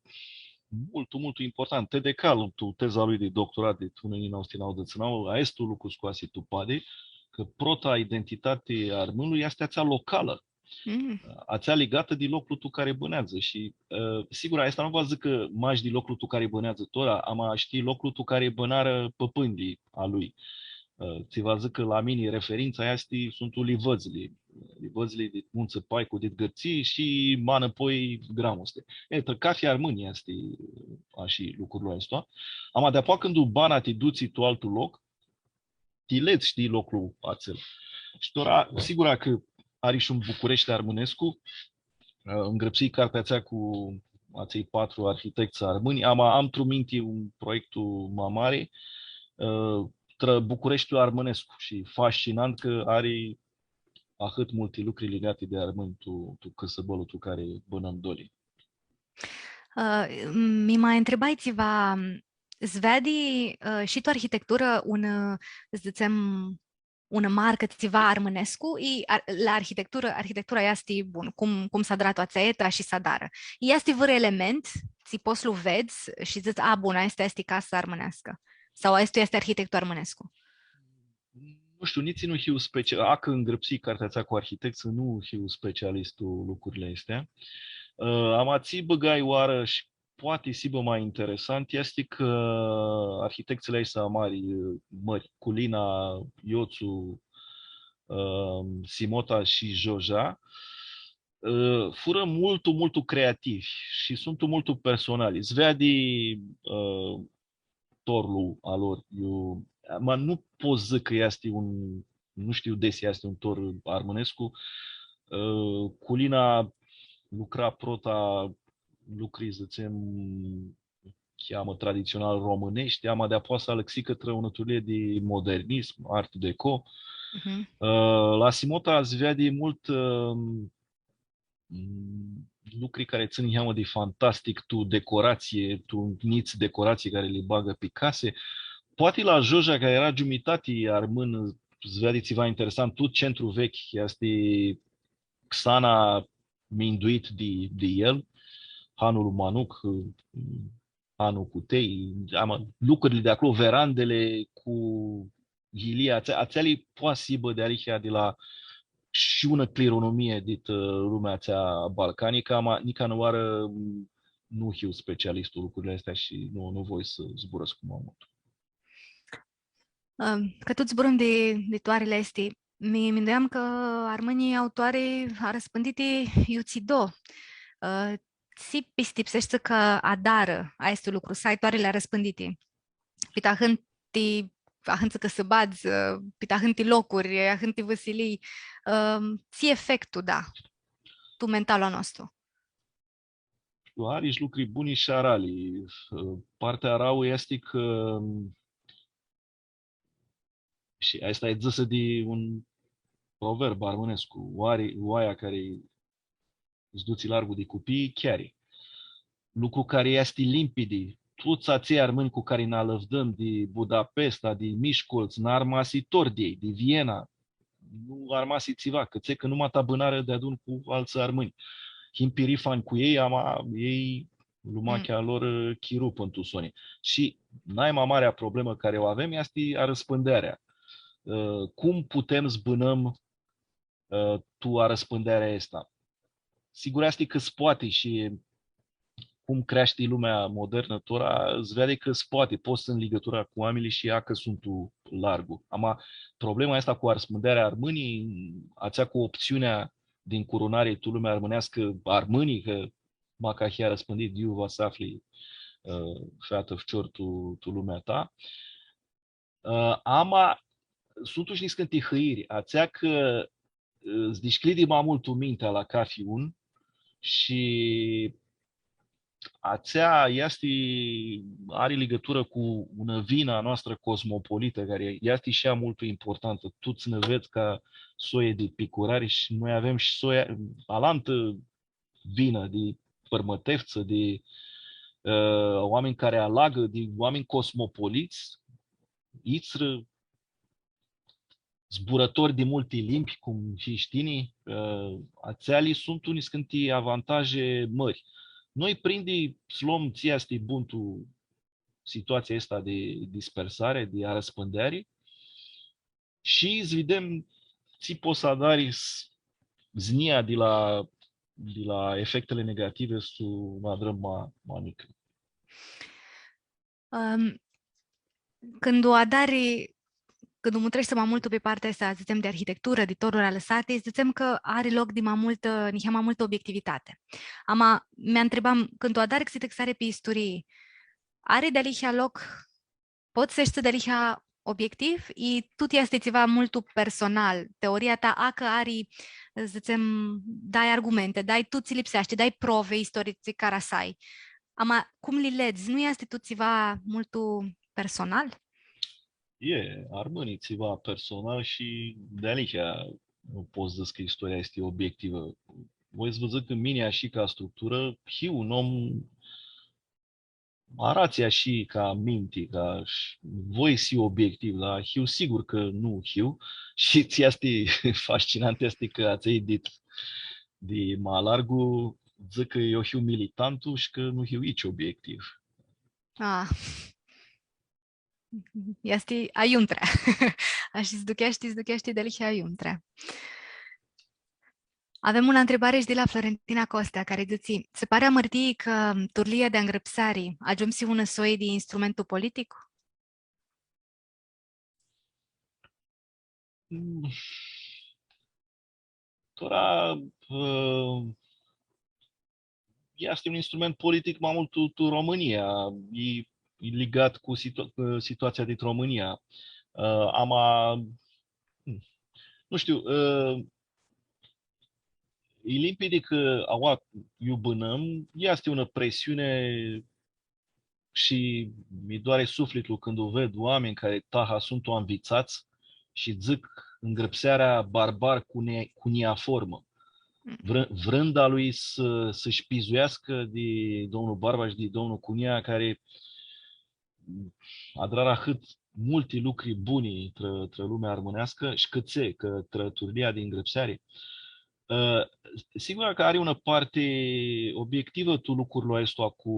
multu, multu important. T D K, tu teza lui di doctorat di tu unã njilji nauã suti nauãdzãts shi nauã, aestu lucru scoasi tu padi, cã prota identitati a armãnlui easti atsea localã, Mm. atsea ligatã di loclu tu cari bãneadzã. Shi, ã, sigur, aestã nu va dzãcã mash di loclu tu cari bãneadzã tora, ama shi di loclu tu cari bãnarã pãpãnjlji a lui. Ã, tsi va dzãcã cã la mini referintsa easti, suntu livãdzli. Livãdzli dit Muntsã Paicu, dit Gãrtsii shi ma nãpoi Gramuste. E, trã cathi armãn easti ashi lucrul aestu. Ama di-apoea cãndu bana ti dutsi tu altu loc, ti ledz, shtii, loclu atsel. Shi tora, sigura cã ari shi un Bucureshti armãnescu, ã, ngrãpsii cartea atsea cu atselj patru arhitects armãnj. Am, am tu minti un proiectu ma mari, ã, trã Bucureshtiul armãnescu shi fascinant cã ari ahãt multi lucri ligati di armãnj tu, tu cãsãbãlu tu cari bãnãm doilji. Ã, mi ma ntribai tsiva, s-veadi, ã, shi tu arhitecturã un, ã, s-dzãtsem, unã marcã, tsiva armãnescu, i ar-, la arhitecturã, arhitectura easti, bun, cum, cum s-adarã tu atsea etã shi s-adarã. Easti vãrã element, tsi pots s-lu vedz shi dzãts, „A, bun, aestã easti casã armãneascã.” Sau „Aestu easti arhitectul armãnescu.” Nu shtiu, nitsi nu hiu specia-, acã ngrãpsii cartea atsea cu arhitectsã, nu hiu specialist tu lucrurli aesti. Ã, ama tsi bãgai oarã shi poati s-hibã ma interesant easti cã arhitectsãlji aeshti mãri, mãri, Culina, Iotsu, ã, Simota shi Joja, ã, furã multu, multu creativi shi suntu multu personali. S-veadi, ã, torlu a lor. Eu, ma nu pot s-dzãc cã easti un, nu shtiu desi easti un tor armãnescu. Ã, Culina lucra prota lucri, dzãtsem, cheamã traditsional romãneshti, ama deapoa s-alãxi cãtrã unã turlii di modernism, art deco. Mhm. Ã, la Simota s-veadi multu, ã, mm, lucri cari tsãn niheamã di fantastic, tu decoratsii, tu njits decoratsii cari li bagã pi casi. Poati la Joja, cari eara giumitati armãn, s-veadi tsiva interesant, tu centru vechi, easti xana minduit di, di el, Hanul Manuc, Hanu cu tei, ama, lucrurli di aclo, verandele cu yilii, atsea-, atseali poati s-hibã dealihea di la shi unã clironomie dit, ã, lumea atsea balcanicã, ama nica nãoarã, m, nu hiu specialist tu lucrurli aesti shi nu, nu voi s-zburãscu ma multu. Ãm, cã tut zburãm di, di toarili aesti, mi minduiam cã armãnjlji au toari arãspãnditi iutsido. Ã, tsi pistipseshti cã adarã aestu lucru, s-ai toarili arãspãnditi? Pit ahãnti, ahãntsã cãsãbadz, ã, pit ahãnti locuri, ahãnti vãsilii, ãm, tsi efectu da tu mentalul a nostru? Ari shi lucri buni shi arali. Partea arauã easti cã, shi aestã e dzãsã di un proverb armãnescu, oari-, oaia cari s-dutsi largu di cupii, cheari. Lucru cari easti limpidi, tuts atselj armãnj cu cari nã alãvdãm di Budapesta, di Miskolc, nã armasi tor di elj, di Viena, nu armasi tsiva, cãtse cã numata bãnarã deadun cu altsã armãnj. Him pirifanj cu elj, ama elj, lumachea lor, ã, chiru pãn tu soni. Shi naima marea problemã cari u avem easti arãspãndearea. Ã, cum putem s-bãnãm, ã, tu arãspãndearea aestã? Sigur, easti cã s-poati shi cum creashti lumea modernã, tora s-veadi cã s-poati, pots s-ai ligãtura cu oaminjlji shi acã suntu largu. Ama problema aestã cu arãspãndearea armãnjlji, atsea cu optsiunea di ncurunari tu lumea armãneascã, armãnjlji, cã maca hii arãspãndit, di iu va s-afli, ã, featã, ficior tu, tu lumea ta. Ã, ama, suntu shi niscãnti hãiri, atsea cã, ã, s-dishcljidi ma multu mintea la cathi un shi atsea easti, ari ligãturã cu unã vinã a noastrã cosmopolitã, cari easti shi ea multu importantã. Tuts nã ved ca soi di picurari shi noi avem shi soi, alantã vinã di pãrmãteftsã, di, ã, oaminj cari alagã, di oaminj cosmopolits, itserã, zburãtori di multi limbi, cum hii shi tini, ã, atseali suntu niscãnti avantaje mãri. Noi prindi s-lom tsi easti bun tu situatsia aestã di dispersari, di arãspãndeari, shi s-videm tsi pots s-adari s-, znjia di la, di la efectili negative s-u adrãm ma, ma njicã. Ãm, cãndu adari, cãndu mutreshti ma multu pi partea aestã, dzãtsem, di arhitecturã, di toruri alãsati, dzãtsem cã ari loc di ma multã, niheamã ma multã obiectivitati. Ama, mi ntribam, cãndu adari xitãxari pi isturii, ari dealihea loc, pots s-eshti dealihea obiectiv, i tut easti tsiva multu personal. Teoria ta, acã ari, dzãtsem, dai argumente, dai tut tsi lipseashti, dai provi istorici cara s-ai. Ama, cum li ledz, nu easti tut tsiva multu personal? E, armãni tsiva personal shi dealihea nu pot s-dzãc cã istoria easti obiectivã. Voi s-vã dzãc cã mini, ashi ca structurã, hiu un om aratsi ashi ca minti, ca sh-, voi s-hiu obiectiv, dar hiu sigur cã nu hiu. Shi tsi easti fascinant easti cã atselj di, di ma largu dzãc cã eu hiu militantu shi cã nu hiu itsi obiectiv. Ah. Easti aiuntrea. Ashi s-ducheashti, s-ducheashti dealihea aiuntrea. Avem unã ntribari shi di la Florentina Costea, cari dzãtsi: „Tsã pari amãrtii cã turlia di angrãpseari agiumsi unã soi di instrumentu politic?” Mm. Tora, ã, easti un instrument politic ma multu tu, tu Romãnia. E, e ligat cu situa-, cu situatsia dit Romãnia. Ã, ama, hmm, nu shtiu, ã, e limpidi cã aua iu bãnãm, easti unã presiuni shi mi doari suflitlu cãndu ved oaminj cari taha suntu anvitsats shi dzãc ngrãpsearea barbar cune-, cuneiformã. Mm. Vrã-, vrãnda lui s-, s-shi pizuiascã di domnul Barba shi di domnul Cunia, cari adrarã ahãt multi lucri buni trã, trã lumea armãneascã, shi cãtse, cã trã turlia di ngrãpseari. Ã, sigur cã ari unã parti obiectivã tu lucrul aestu cu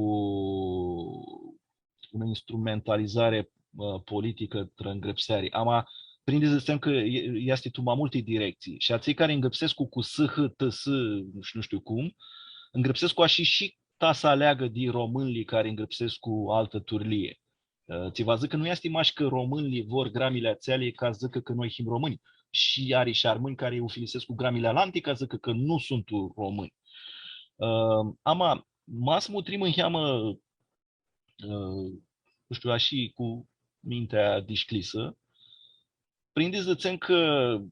unã instrumentalizari, ã, politicã trã ngrãpseari. Ama, prindi s-dzãtsem cã e-, easti tu ma multi directsii. Shi atselj cari ngrãpsescu cu S H T S, nu shtiu, nu shtiu cum, ngrãpsescu ashi shi ta s-aleagã di romãnjlji cari ngrãpsescu cu altã turlii. Ã, tsi va dzãc cã nu easti mash cã romãnjlji vor gramili atseali ca s-dzãcã cã noi him romãnj. Shi ari shi armãnj cari ufilisescu gramili alanti ca s-dzãcã cã nu suntu romãnj. Ã, ama, ma s-mutrim niheamã, ã, nu shtiu, ashi cu mintea dishcljisã, prindi s-dzãtsem cã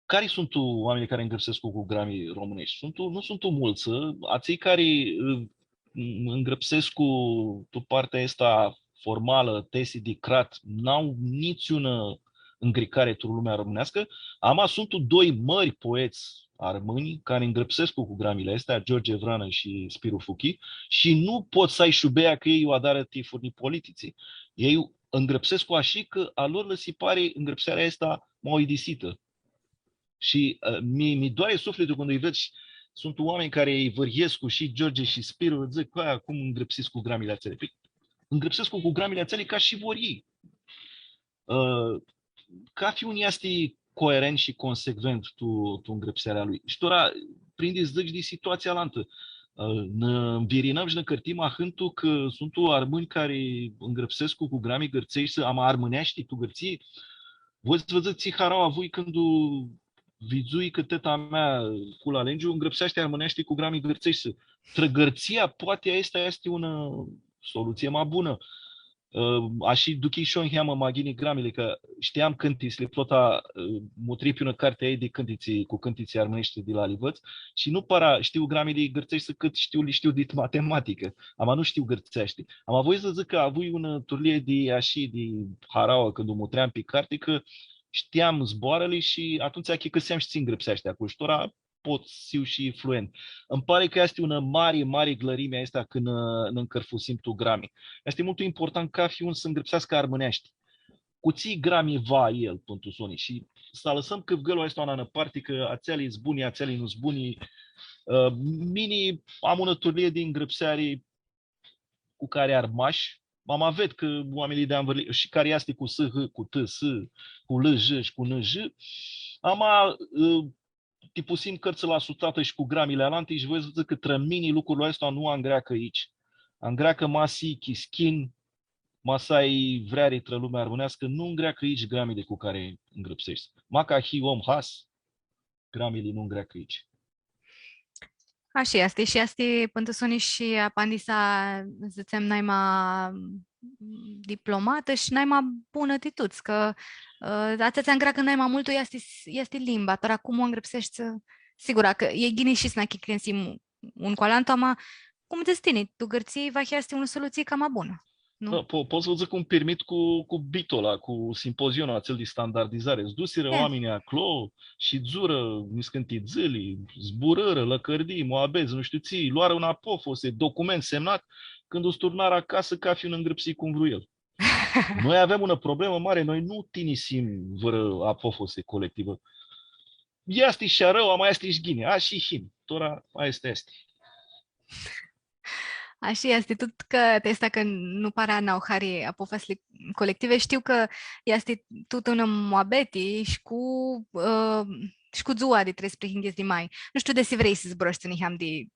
cari suntu oaminjlji cari ngrãpsescu cu grami romãneshti? Suntu, nu suntu multsã, atselj cari, ã, ngrãpsescu tu partea aestã formalã, tesi di crat, n-au nitsiunã ngricari tu lumea romãneascã, ama suntu doi mãri poets armãnj cari ngrãpsescu cu gramili aesti, George Vrana shi Spiru Fuchi, shi nu pots s-ai shubea cã elj u adarã ti furnii politici. Elj ngrãpsescu ashi cã a lor lã si pari ngrãpsearea aestã ma uidisitã. Shi, ã, mi, mi doari suflitlu cãndu lji ved shi suntu oaminj cari lji vãryescu shi George shi Spiru, dzãc, „Aia, cum ngrãpsits cu gramili atseali?” Pãi, ngrãpsescu cu gramili atseali ca shi vor elj. Ã, cathi un easti coerent shi consecvent tu, tu ngrãpsearea lui. Shi tora, prindi s-dzãc di situatsia alantã. Ã, nã nvirinãm shi nã cãrtim ahãntu cã suntu armãnj cari ngrãpsescu cu grami gãrtseshti, ama armãneashti tu Gãrtsii. Voi s-vã dzãc tsi harauã avui cãndu vidzui cã teta mea, Cula Lengiu, ngrãpseashti armãneashti cu grami gãrtseshti. Trã Gãrtsia, poati aestã easti unã solutsii ma bunã. Ã, ashi duchii shi eu niheamã ma ghini gramili, cã shteam cãntitsli, prota, ã, mutrii pi unã carti a ljei di cãntitsi, cu cãntitsi armãneshti di la alivãts, shi nu para shtiu gramili gãrtseshti cãt shtiu, li shtiu dit matematicã, ama nu shtiu gãrtseashti. Ama voi s-dzãc cã avui unã turlii di ashi, di harauã, cãndu mutream pi carti, cã shteam zboarãli shi atumtsea achicãseam shi tsi ngrãpseashti aclo. Shi tora pot s-hiu shi fluent. Ãnj pari cã easti unã mari, mari glãrimi aestã cãndu nã, nã ncãrfusim tu grami. Easti multu important cathi un s-ngrãpseascã armãneashti. Cu tsi grami va el, pãn tu soni. Shi s-alãsãm cãvgãlu aestu la nã parti, cã atseali-s buni, atseali nu-s buni. Ã, mini am unã turlii di ngrãpseari cu cari armash, ama ved cã oaminjlji di anvãrli, shi cari easti cu S H, cu T S, cu L J shi cu N J, ama, ã, ti pusim cãrtsã la sutatã shi cu gramili alanti shi voi s-dzãc cã trã mini lucrul aestu nu angreacã itsi. Angreacã ma s-hii chischin, ma s-ai vreari trã lumea armãneascã, nu angreacã itsi gramili cu cari ngrãpseshti. Maca hii om has, gramili nu angreacã itsi. Ashi easti, shi easti, pãn tu soni, shi apandisa, dzãtsem, naima, mm, diplomatã shi naima bunã ti tuts, cã, ã, atsea tsi angreacã naima multu easti, easti limba, tora cum u ngrãpseshti, sigura cã e ghini shi s-nã achicãsim un cu alantu, ama, cum dzãts tini, tu Gãrtsii, vahi easti unã solutsii cama bunã. nu? Da, po-, pot s-vã dzãc un pirmit cu, cu Bitola, cu simpozionul atsel di standardizari. S-dusirã oaminjlji aclo, shidzurã niscãnti dzãli, zburãrã, lãcãrdii, muabets, nu shtiu tsi, loarã unã apofasi, document semnat, cãndu s-turnarã acasã, cathi un ngrãpsi cum vru el. Noi avem unã problemã mari, noi nu tinisim vãrã apofasi colectivã. Easti shi arãu, ama easti shi ghini. A, shi him. Tora, aestã easti. Ashi easti, tut cã ti aestã cã nu para nã au hari apofasili colective, shtiu cã easti tutã unã muabeti shi cu, ã, shi cu dzua di treisprãyinghits di mai. Nu shtiu desi vrei s-zburãshti niheam di,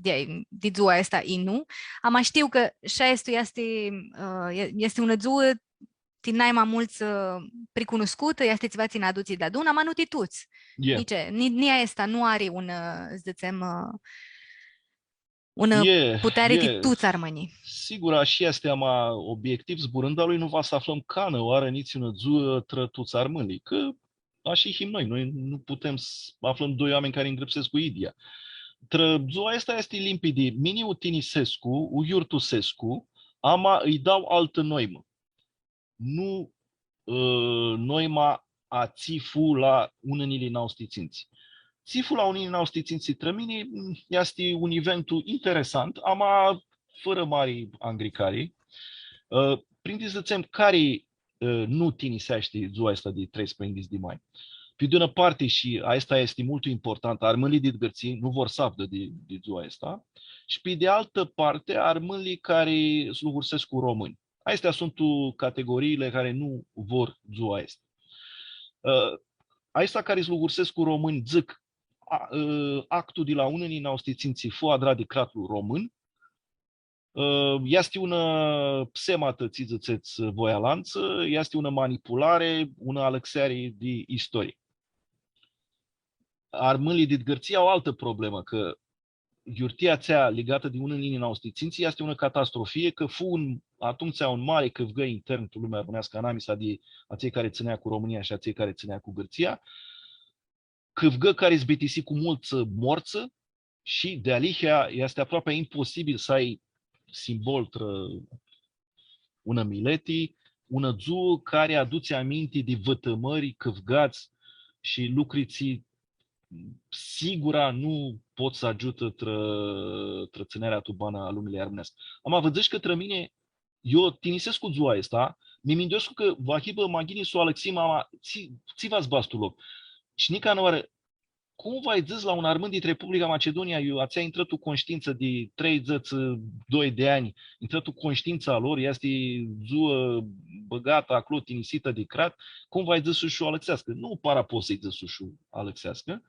di, di dzua aestã, i nu. Ama shtiu cã shi aestã easti, ã, e-, easti unã dzuã ti nai ma multsã, ã, pricunuscutã, easti tsiva tsi nã adutsi deadun, ama nu ti tuts. Nici, ni, ni aestã nu ari un, ã, s-dzãtsem, ã, unã puteari ti tuts armãnjlji. Sigur, ashi easti, ama obiectiv zburãndu, a lui nu va s-aflãm canã oarã nitsi unã dzuã trã tuts armãnjlji, cã ashi him noi, noi nu putem s-aflãm doi oaminj cari ngrãpsescu cu idyea. Trã dzua aestã easti limpidi, mini u tinisescu, u yiurtusescu, ama ãlj dau altã noimã. Nu, ã, noima a tsi fu la unã njilji nauã suti tsintsi. Tsi fu la unã njilji nauã suti tsintsi trã mini, m, easti un eventu interesant, ama fãrã mari angricari. Ã, prindi s-dzãtsem, cari, ã, nu tiniseashti dzua aestã di treisprãyinghits di mai. Pi di unã parti, shi aestã easti multu important, armãnjlji dit Gãrtsii nu vor s-avdã di, di dzua aestã, shi pi di altã parti, armãnjlji cari s-lugursescu cu romãnj. Aesti suntu categoriili cari nu vor dzua aestã. Ã, aeshtsã cari s-lugursescu cu romãnj, dzãc, a, ã, actul di la unã njilji nauã suti tsintsi fu adrat di cratlu român. Ã, easti unã psematã, tsi dzãtsets voi alantsã, easti unã manipulari, unã alãxeari di istorii. Armãnjlji dit Gãrtsii au altã problemã, cã yiurtia atsea ligatã di unã njilji nauã suti tsintsi easti unã catastrofie, cã fu un, atumtsea un mari cãvgã intern tu lumea armãneascã, anamisa di atselj cari tsãnea cu Romãnia shi atselj cari tsãnea cu Gãrtsia. Cãvgã cari s-bitisi cu multsã mortsã shi dealihea easti aproapi imposibil s-ai simbol trã unã mileti, unã dzuã cari adutsi aminti di vãtãmãri, cãvgats shi lucri tsi sigura nu pot s-agiutã trã, trã tsãnearea tu bana a lumiljei armãneascã. Ama vã dzãc cã trã mini, eu tinisescu dzua aestã, mi minduescu cã va hibã ma ghini s-u alãxim, ama tsi, tsi va s-badz tu loc. Shi nica nãoarã, cum va-lj dzãts la un armãn dit Republica Macedonia, iu atsea intrã tu conshtiintsã di treidzãts doi di anj, intrã tu conshtiintsa a lor, easti dzuã bãgatã aclo, tinisitã di crat, cum va-lj dzãts s-u alãxeascã? Nu para pots s-lji dzãts s-u alãxeascã.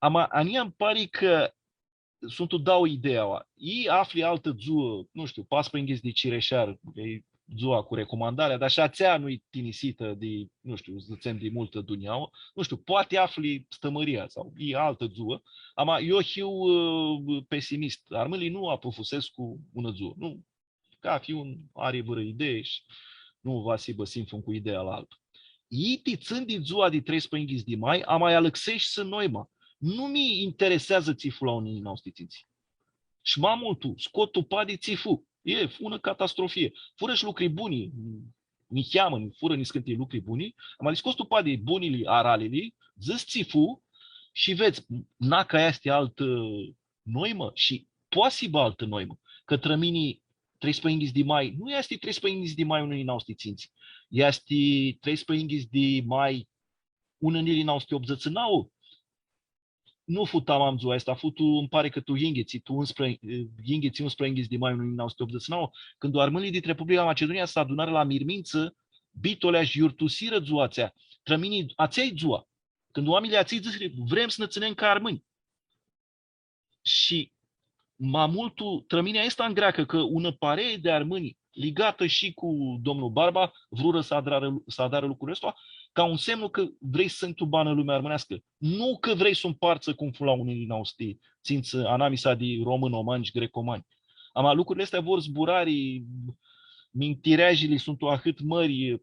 Ama a njia nj-pari cã suntu dauã idei aua. I afli altã dzuã, nu shtiu, paspãyinghits di Cireshear, e dzua cu recomandarea, dar shi atsea nu-i tinisitã di, nu shtiu, dzãtsem, di multã dunjauã. Nu shtiu, poati afli Stãmãria sau i altã dzuã. Ama eu hiu, ã, pesimist. Armãnjlji nu apufusescu unã dzuã. Nu, cathi un ari vãrã idei shi nu va s-hibã sinfun cu ideea la altu. I ti tsãn di dzua di treisprãyinghits di mai, ama lj-alãxesh s-noima. Nu mi intereseadzã tsi fu la unã njilji nauã suti tsintsi. Shi ma multu, scot tu padi tsi fu. E, fu unã catastrofie. Furã shi lucri buni, niheamã, furã niscãnti lucri buni, ama li scots tu padi bunili, aralili, dzãts tsi fu shi vedz, naca easti altã noimã shi poati s-hibã altã noimã. Cã trã mini, treisprãyinghits di mai, nu easti treisprãyinghits di mai unã njilji nauã suti tsintsi. Easti treisprãyinghits di mai unã njilji nauã suti optudzãts shi nauã. Nu fu tamam dzua aestã, fu tu, nj-pari cã tu yinghits, tu unsprã-, yinghits, unsprãyinghits di mai unã njilji nauã suti optudzãts shi nauã, cãndu armãnjlji dit Republica Macedonia s-adunarã la Mirmintsã, Bitolea, shi yiurtusirã dzua atsea. Trã mini, atsea-i dzua. Cãndu oaminjlji atselj dzãsirã, vrem s-nã tsãnem ca armãnj. Shi ma multu, trã mini aestã angreacã, cã unã parei di armãnj, ligatã shi cu domnul Barba, vrurã s-adarã, s-adarã lucrul aestu, ca un semnu cã vrei s-tsãnj tu banã lumea armãneascã. Nu cã vrei s-u mpartsã cum fu la unã njilji nauã suti tsintsi, anamisa di romãnomanj shi grecomanj. Ama lucrurli aesti vor zburari, mintireajili suntu ahãt mãri,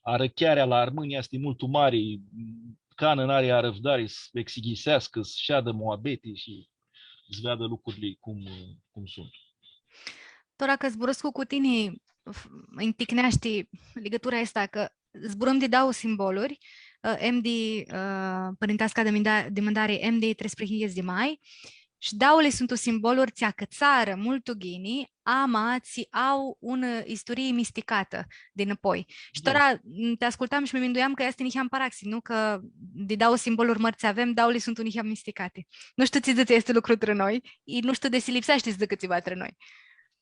arãchearea la armãnj easti multu mari, canã n-ari arãvdari s-exighiseascã, s-shadã muabeti shi s-veadã lucrurli cum, cum suntu. Tora cã zburãscu cu tini, f-, nj-ticneashti ligãtura aestã, cã zburãm di dauã simboluri, ã, M di, ã, pãrinteasca di mãnda-, di mãndari, M di treisprãyinghits di mai, shi dauãli suntu simboluri tsi acãtsarã multu ghini, ama tsi au unã isturii misticatã di nãpoi. Shi tora, m, ti ascultam shi mi minduiam cã easti niheam paraxin, nu? Cã di dauã simboluri mãri tsi avem, dauãli suntu niheam misticati. Nu shtiu tsi dzãtsi aestu lucru trã noi, i nu shtiu desi lipseashti s-dzãcã tsiva trã noi.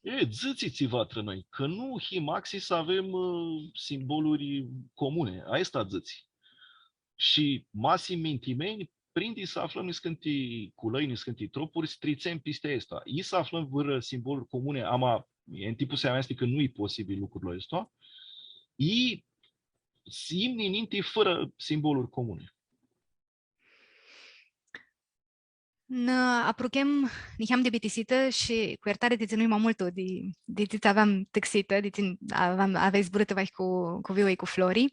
E, dzãtsi tsiva trã noi, cã nu him axi s-avem, ã, simboluri comune. Aestã dzãtsi. Shi ma s-him mintimenj, prindi s-aflãm niscãnti culãi, niscãnti tropuri, s-tritsem pisti aestã. I s-aflãm vãrã simboluri comune, ama e ntipusea mea easti cã nu e posibil lucrul aestu. I s-imni ninti fãrã simboluri comune. Nã apruchem niheam di bitisitã shi cu iertari ti tsãnui ma multu di, di tsi aveam tãxitã, di tsi aveam, aveai zburãtã vahi cu, cu Viu i cu Flori.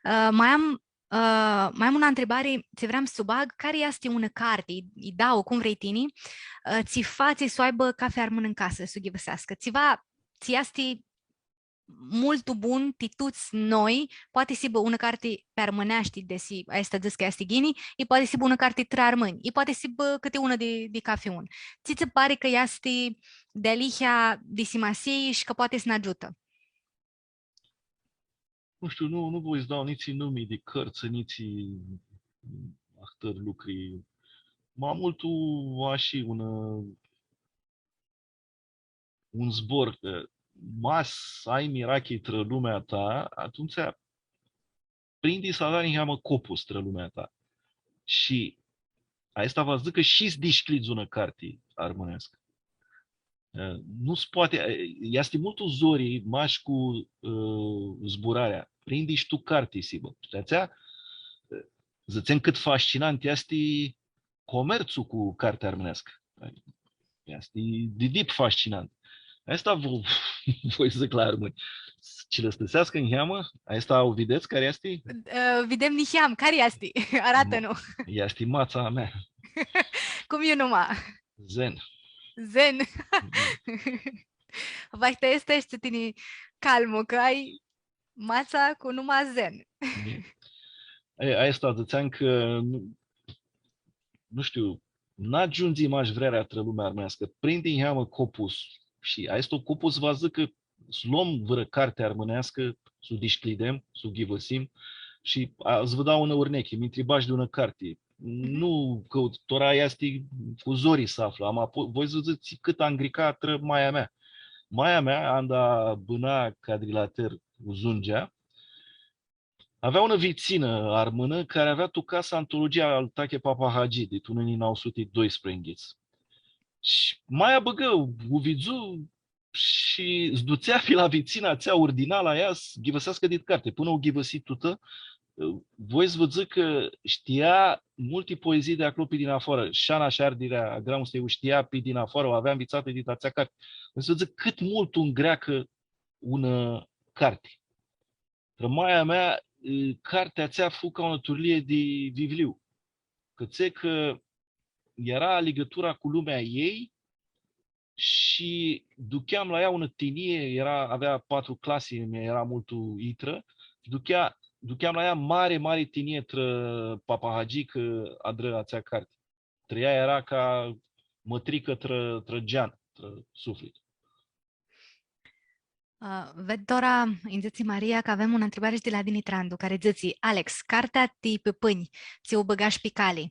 Ã, ma am, ã, ma am unã ntribari, tsi vream s-u bag, cari easti unã carti, i dauã, cum vrei tini, ã, tsi fatsi s-u aibã cafi armãn tu casã, s-u ghivãseascã? Tsiva, tsi easti multu bun ti tuts noi, poati s-hibã unã carti pi armãneashti, desi aestã dzãts cã easti ghini, i poati s-hibã unã carti trã armãnj, i poati s-hibã cãti unã di, di cafi un. Tsi tsã pari cã easti dealihea di simasii shi cã poati s-nã agiutã? Nu shtiu, nu, nu voi s-dau nitsi numi di cãrtsã, nitsi ahtãri lucri. Ma multu ashi, un, un zbor, cã ma s-ai mirachi trã lumea ta, atumtsea prindi s-adari niheamã copus trã lumea ta. Shi aestã va s-dzãcã shi s-dishcljidz unã carti armãneascã. E, nu s-poati, e, easti multu zori, mash cu, e, zburarea. Prindi shi tu carti s-hibã. Shi di-atsea, e, dzãtsem cãt fascinant easti comertsul cu cartea armãneascã. Easti di dip fascinant. Aestã vo-, voi s-dzãc la armãnj. S-cilãstãseascã niheamã, aestã u videts cari easti? Ã, videm niheam, cari easti? Aratã-nu. Ma-, easti matsa a mea. Cum e numa? Zen. Zen. Mhm. Vahi ti aestã eshti tini calmu, cã ai matsa cu numa Zen. Mhm. E, aestã dzãtseam cã, nu, nu shtiu, n-agiundzi mash vrearea trã lumea armãneascã, prindi niheamã copus. Shi aestu copus va s-dzãcã s-lom vãrã carti armãneascã, s-u dishcljidem, s-u ghivãsim. Shi a, s-vã dau unã urnechi, mi ntribash di unã carti. Mhm. Nu cãut, tora easti cu zori s-aflã, ama po-, voi s-vã dzãc cãt am ngricã trã maia mea. Maia mea, anda bãna Cadrilater, Uzungea, avea unã vitsinã armãnã cari avea tu casã antologia al Tache Papahagi, di tu unã njilji nauã suti doisprãyinghits. Shi maia bãgã, u vidzu shi s-dutsea pi la vitsina atsea, urdina la ea s-ghivãseascã dit carti. Pãnã u ghivãsi tutã, voi s-vã dzãc cã shtia multi poezii di aclo pi dinafoarã. Shana shi Ardirea a Gramustei u shtia pi dinafoarã, u avea nvitsatã dit atsea carti. Voi s-vã dzãc cãt multu ngreacã unã carti. Trã maia mea, e, cartea atsea fu ca unã turlii di vivliu. Cãtse cã eara ligãtura cu lumea a ljei shi ducheam la ea unã tinjii, eara, avea patru clasi, mi eara multu itrã, duchea-, ducheam la ea mari, mari tinjii trã Papahagi cã adrã atsea carti. Trã ea eara ca mãtricã trã, trã gean, trã suflit. Ã, ved tora, nj-dzãtsi Maria, cã avem unã ntribari shi di la Dini Trandu, cari dzãtsi: Alex, cartea ti pãpãnj, tsi u bãgash pi cali,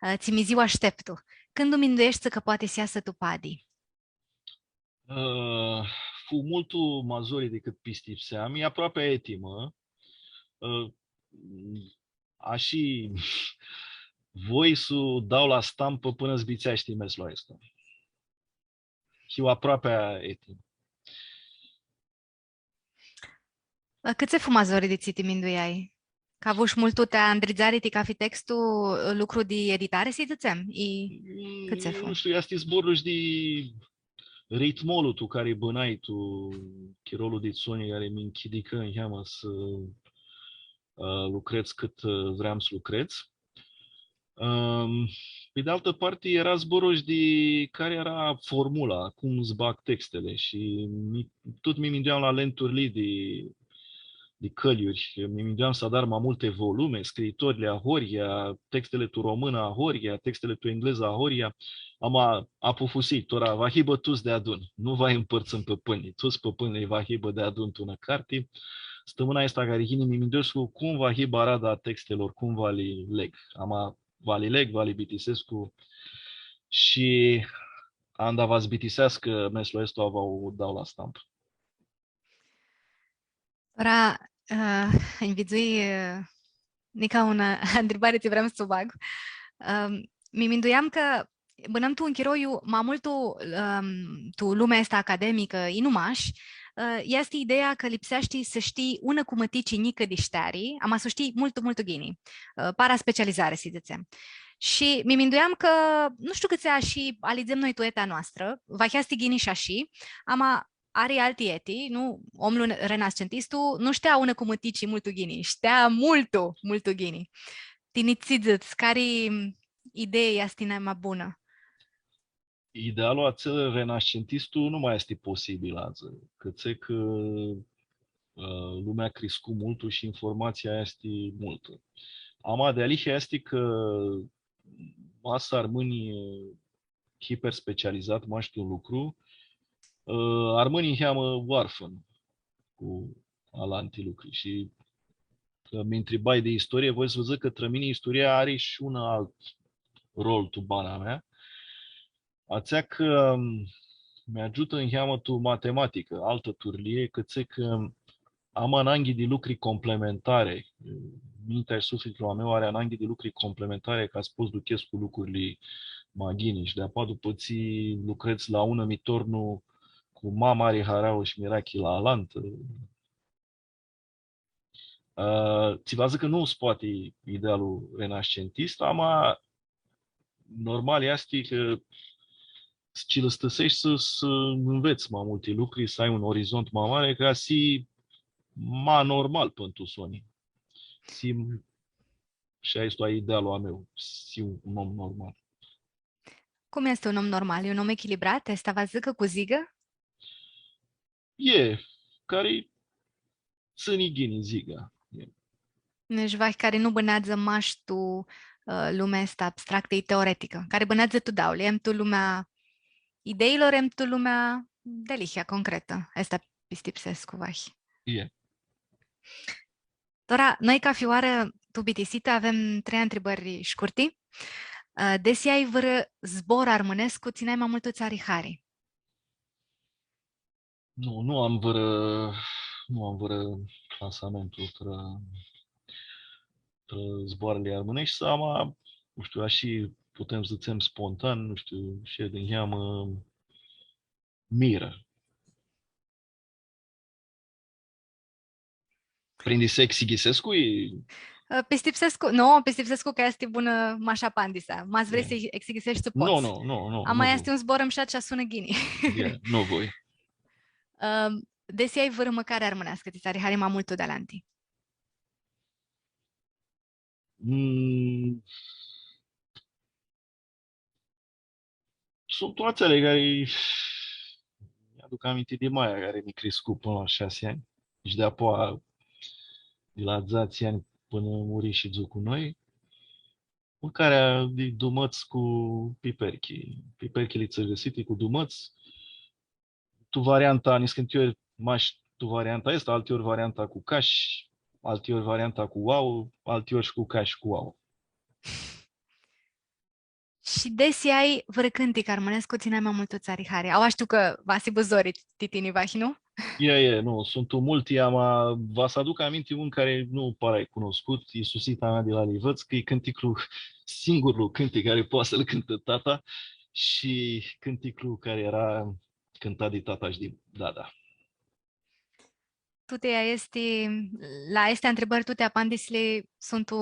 ã, tsi Miziu ashteptu, cãndu mindueshti cã poati s-easã tu padi? Ã, fu multu ma zori dicãt pistipseam, e aproapi etimã. Ã, ashi voi s-u dau la stampã pãnã s-bitseashti meslu aestu. Hiu aproapi etim. Cãtse fu ma zori di tsi ti minduiai? Cã avush multu ti andridzari ti cafi textu, lucru di editari, s-lji dzãtsem? I cãtse fu? Mm, nu shtiu, easti zborlu shi di ritmolu tu cari bãnai tu chirolu di soni cari mi nchidicã niheamã s-, ã, lucredz cãt, ã, vream s-lucredz. Ãm, pi di altã parti, eara zborlu shi di cari eara formula, cum s-bag textili. Shi mi, tut mi minduiam la len turlii di, di cãljuri. Mi minduiam s-adar ma multi volume, scriitorli ahoryea, textili tu romãnã ahoryea, textili tu englezã ahoryea. Ama apufusii, tora, va hibã tuts deadun. Nu va lji mpãrtsãm pãpãnjlji. Tuts pãpãnjlji va hibã deadun tu unã carti. Stãmãna aestã cari yini, mi minduescu cum va hibã arada a textilor, cum va li leg. Ama va li leg, va li bitisescu shi anda va s-bitiseascã meslu aestu, va u dau la stampã. Tora, ã, nj-vidzui, ã, nica unã ntribari tsi vream s-u bag. Ãm, mi minduiam cã bãnãm tu un chiro iu ma multu, ãm, tu lumea aestã academicã, i nu mash, ã, easti ideea cã lipseashti s-shtii unã cumãtici njicã di shteari, ama s-u shtii multu, multu ghini. Ã, paraspecializare, s-dzãtsem. Shi mi minduiam cã, nu shtiu cãtse ashi alidzem noi tu etea noastrã, va easti ghini shi ashi, ama ari alti eti, nu? Omlu renascentistu nu shtea unã cumãtici multu ghini, shtea multu, multu ghini. Tini tsi dzãts, cari idee easti nai ma bunã? Idealu atsel renascentistu nu ma easti posibil adzã, cãtse cã, ã, lumea criscu multu shi informatsia easti multã. Ama dealihea easti cã ma s-armãnj hiperspecializat mash tu un lucru, ã, armãnj niheamã oarfãn cu alanti lucri. Shi cã mi ntribai di istorie, voi s-vã dzãc cã trã mini istoria ari shi un alt rol tu bana mea. Atsea cã, ãm, mi agiutã niheamã tu matematicã, altã turlii, cãtse cã am ananghi di lucri complementari. Mintea shi suflitlu a meu ari ananghi di lucri complementari ca s-pot s-duchescu lucrili ma ghini. Shi di-apoea, dupã tsi lucredz la unã, mi tornu cu ma mari harauã shi mirachi la alantã. Ã, tsi va dzãc cã nu s-poati idealu renascentist, ama normal easti cã s-, tsi lã stãseshti s-, s-nvets ma multi lucri, s-ai un orizont ma mari, ca s-hii ma normal pãn tu soni. S-hii, shi aestu e idealu a meu, s-hii un om normal. Cum easti un om normal? E un om echilibrat? Aestã va s-dzãcã cu zigã? E, cari tsãni ghini ziga. E. Deci, vahi cari nu bãneadzã mash tu, ã, lumea aestã abstractã i teoreticã, cari bãneadzã tu dauli, em tu lumea ideilor, em tu lumea dealihea, concretã. Aestã pistipsescu, vahi. E. Tora, noi, cafi oarã, tu bitisitã, avem trei ntribãri shcurti. Ã, desi ai vãrã zbor armãnescu, tsi nai ma multu tsã ari hari? Nu, nu am vãrã, nu am vãrã clasamentu trã, trã zboarãli armãneshti, ama, nu shtiu, ashi putem s-dzãtsem spontan, nu shtiu, shi di niheamã Mira. Prindi s-exighisescu? E, ã, pistipsescu, nu, pistipsescu cã easti bunã mash apandisea. Ma s-vrei s-exighiseshti, pots. Nu, nu, nu, nu, ama nu easti voi. Un zbor mushat shi sunã ghini. E, nu voi. Ãm, desi ai vãrã mãcari armãneascã, tsi tsã ari hari ma multu di alanti? Mm. Suntu atseali cari nj-aduc aminti di maia, cari mi criscu pãnã la shasi anj. Shi di-apoea, di la dzatsi anj pãnã muri shidzu cu noi. Mãcarea di dumãts cu piperchi. Piperchili tsãrgãsiti cu dumãts. Tu varianta, niscãntiori mash tu varianta aestã, altiori varianta cu cash, altiori varianta cu oauã, altiori shi cu cash cu oauã. Shi desi ai vãrã cãntic armãnescu, tsi nai ma multu tsã ari hari. Aua shtiu cã va s-hibã zori ti tini, vahi, nu? E, e, nu, suntu multi, ama va s-aduc aminti un cari nu para e cunuscut, e Susita mea di la Livãts, cã e cãnticlu, singurlu cãntic cari poati s-lu cãntã tata shi cãnticlu cari eara cãntat di tata shi di dada. tuti aesti, la aesti ntribãri, tuti apandisili suntu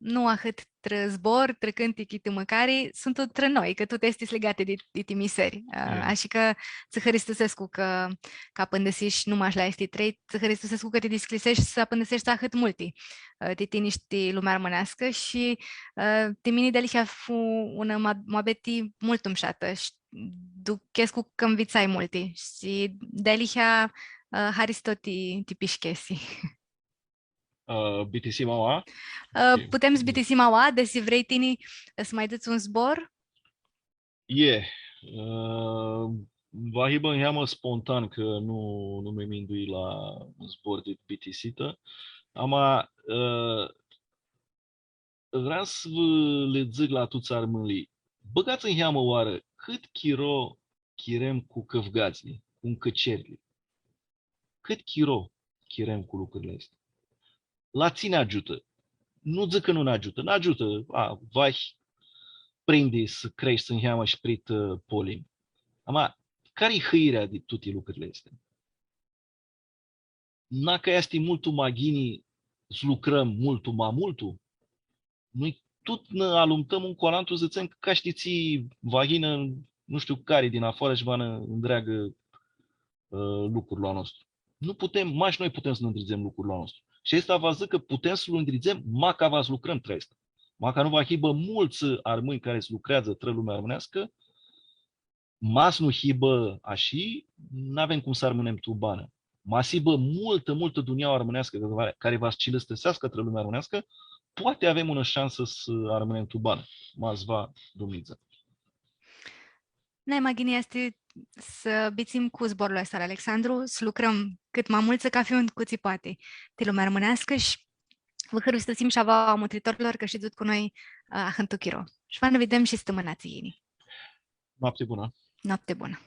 nu ahãt trã zbor, trã cãntichi, ti mãcari, suntu trã noi, cã tuti easti ligati di, di ti miseri. Ã, ashi cã tsã hãristusescu cã, cã apãndãsishi nu mash la aesti trei, tsã hãristusescu cã ti discljiseshi s-apãndãseshti ahãt multi, ã, ti tini shi ti lumea armãneascã shi, ã, ti mini dealihea fu unã ma-, muabeti multu mshatã shi duchescu cã nvitsai multi shi dealihea, ã, haristo ti, ti pishchesi. Ã, bitisim aua? Ã, putem s-bitisim aua, desi vrei tini s-ma dzãts un zbor? E, ã, va hibã niheamã spontan, cã nu, nu mi mindui la un zbor di bitisitã. Ama, ã, vream s-vã lã dzãc la tuts armãnjlji, bãgats niheamã oarã cãt chiro chirem cu cãvgadzli, cu ncãcerli. Cãt chiro chirem cu lucrili aesti? La tsi nã agiutã? Nu dzãc cã nu nã agiutã. Nã agiutã, a, vahi prindi s-creshti niheamã shi prit, ã, polim. Ama, cari-i hãirea di tuti lucrili aesti? Nacã easti multu ma ghini s-lucrãm multu ma multu? Noi tut nã alumtãm un cu alantu, dzãtsem cã ca shtii tsi, va yinã nu shtiu cari din afarã shi va nã ndreagã, ã, lucrul a nostru. Nu putem, mash noi putem s-nã ndridzem lucrul a nostru. Shi aestã va dzãc cã putem s-lu ndridzem, maca va s-lucrãm trã aestã. Maca nu va hibã multsã armãnj cari s-lucreadzã trã lumea armãneascã, ma s-nu hibã ashi, n-avem cum s-armãnem tu banã. Ma s-hibã multã, multã dunjaua armãneascã cari va, cari va s-cilãstãseascã trã lumea armãneascã, poati avem unã shansã s-armãnem tu banã. Ma s-va Dumnidzã. Nai ma ghini easti s-bitsim cu zborlu aestu al Alexandru, s-lucrãm cãt ma multsã, cafi un cu tsi poati, ti lumea armãneascã shi vã hãristusim shi a vauã a mutritorlor cã shidzut cu noi, ã, ahãntu chiro. Shi va nã videm shi stãmãna tsi yini. Noapti bunã! Noapti bunã!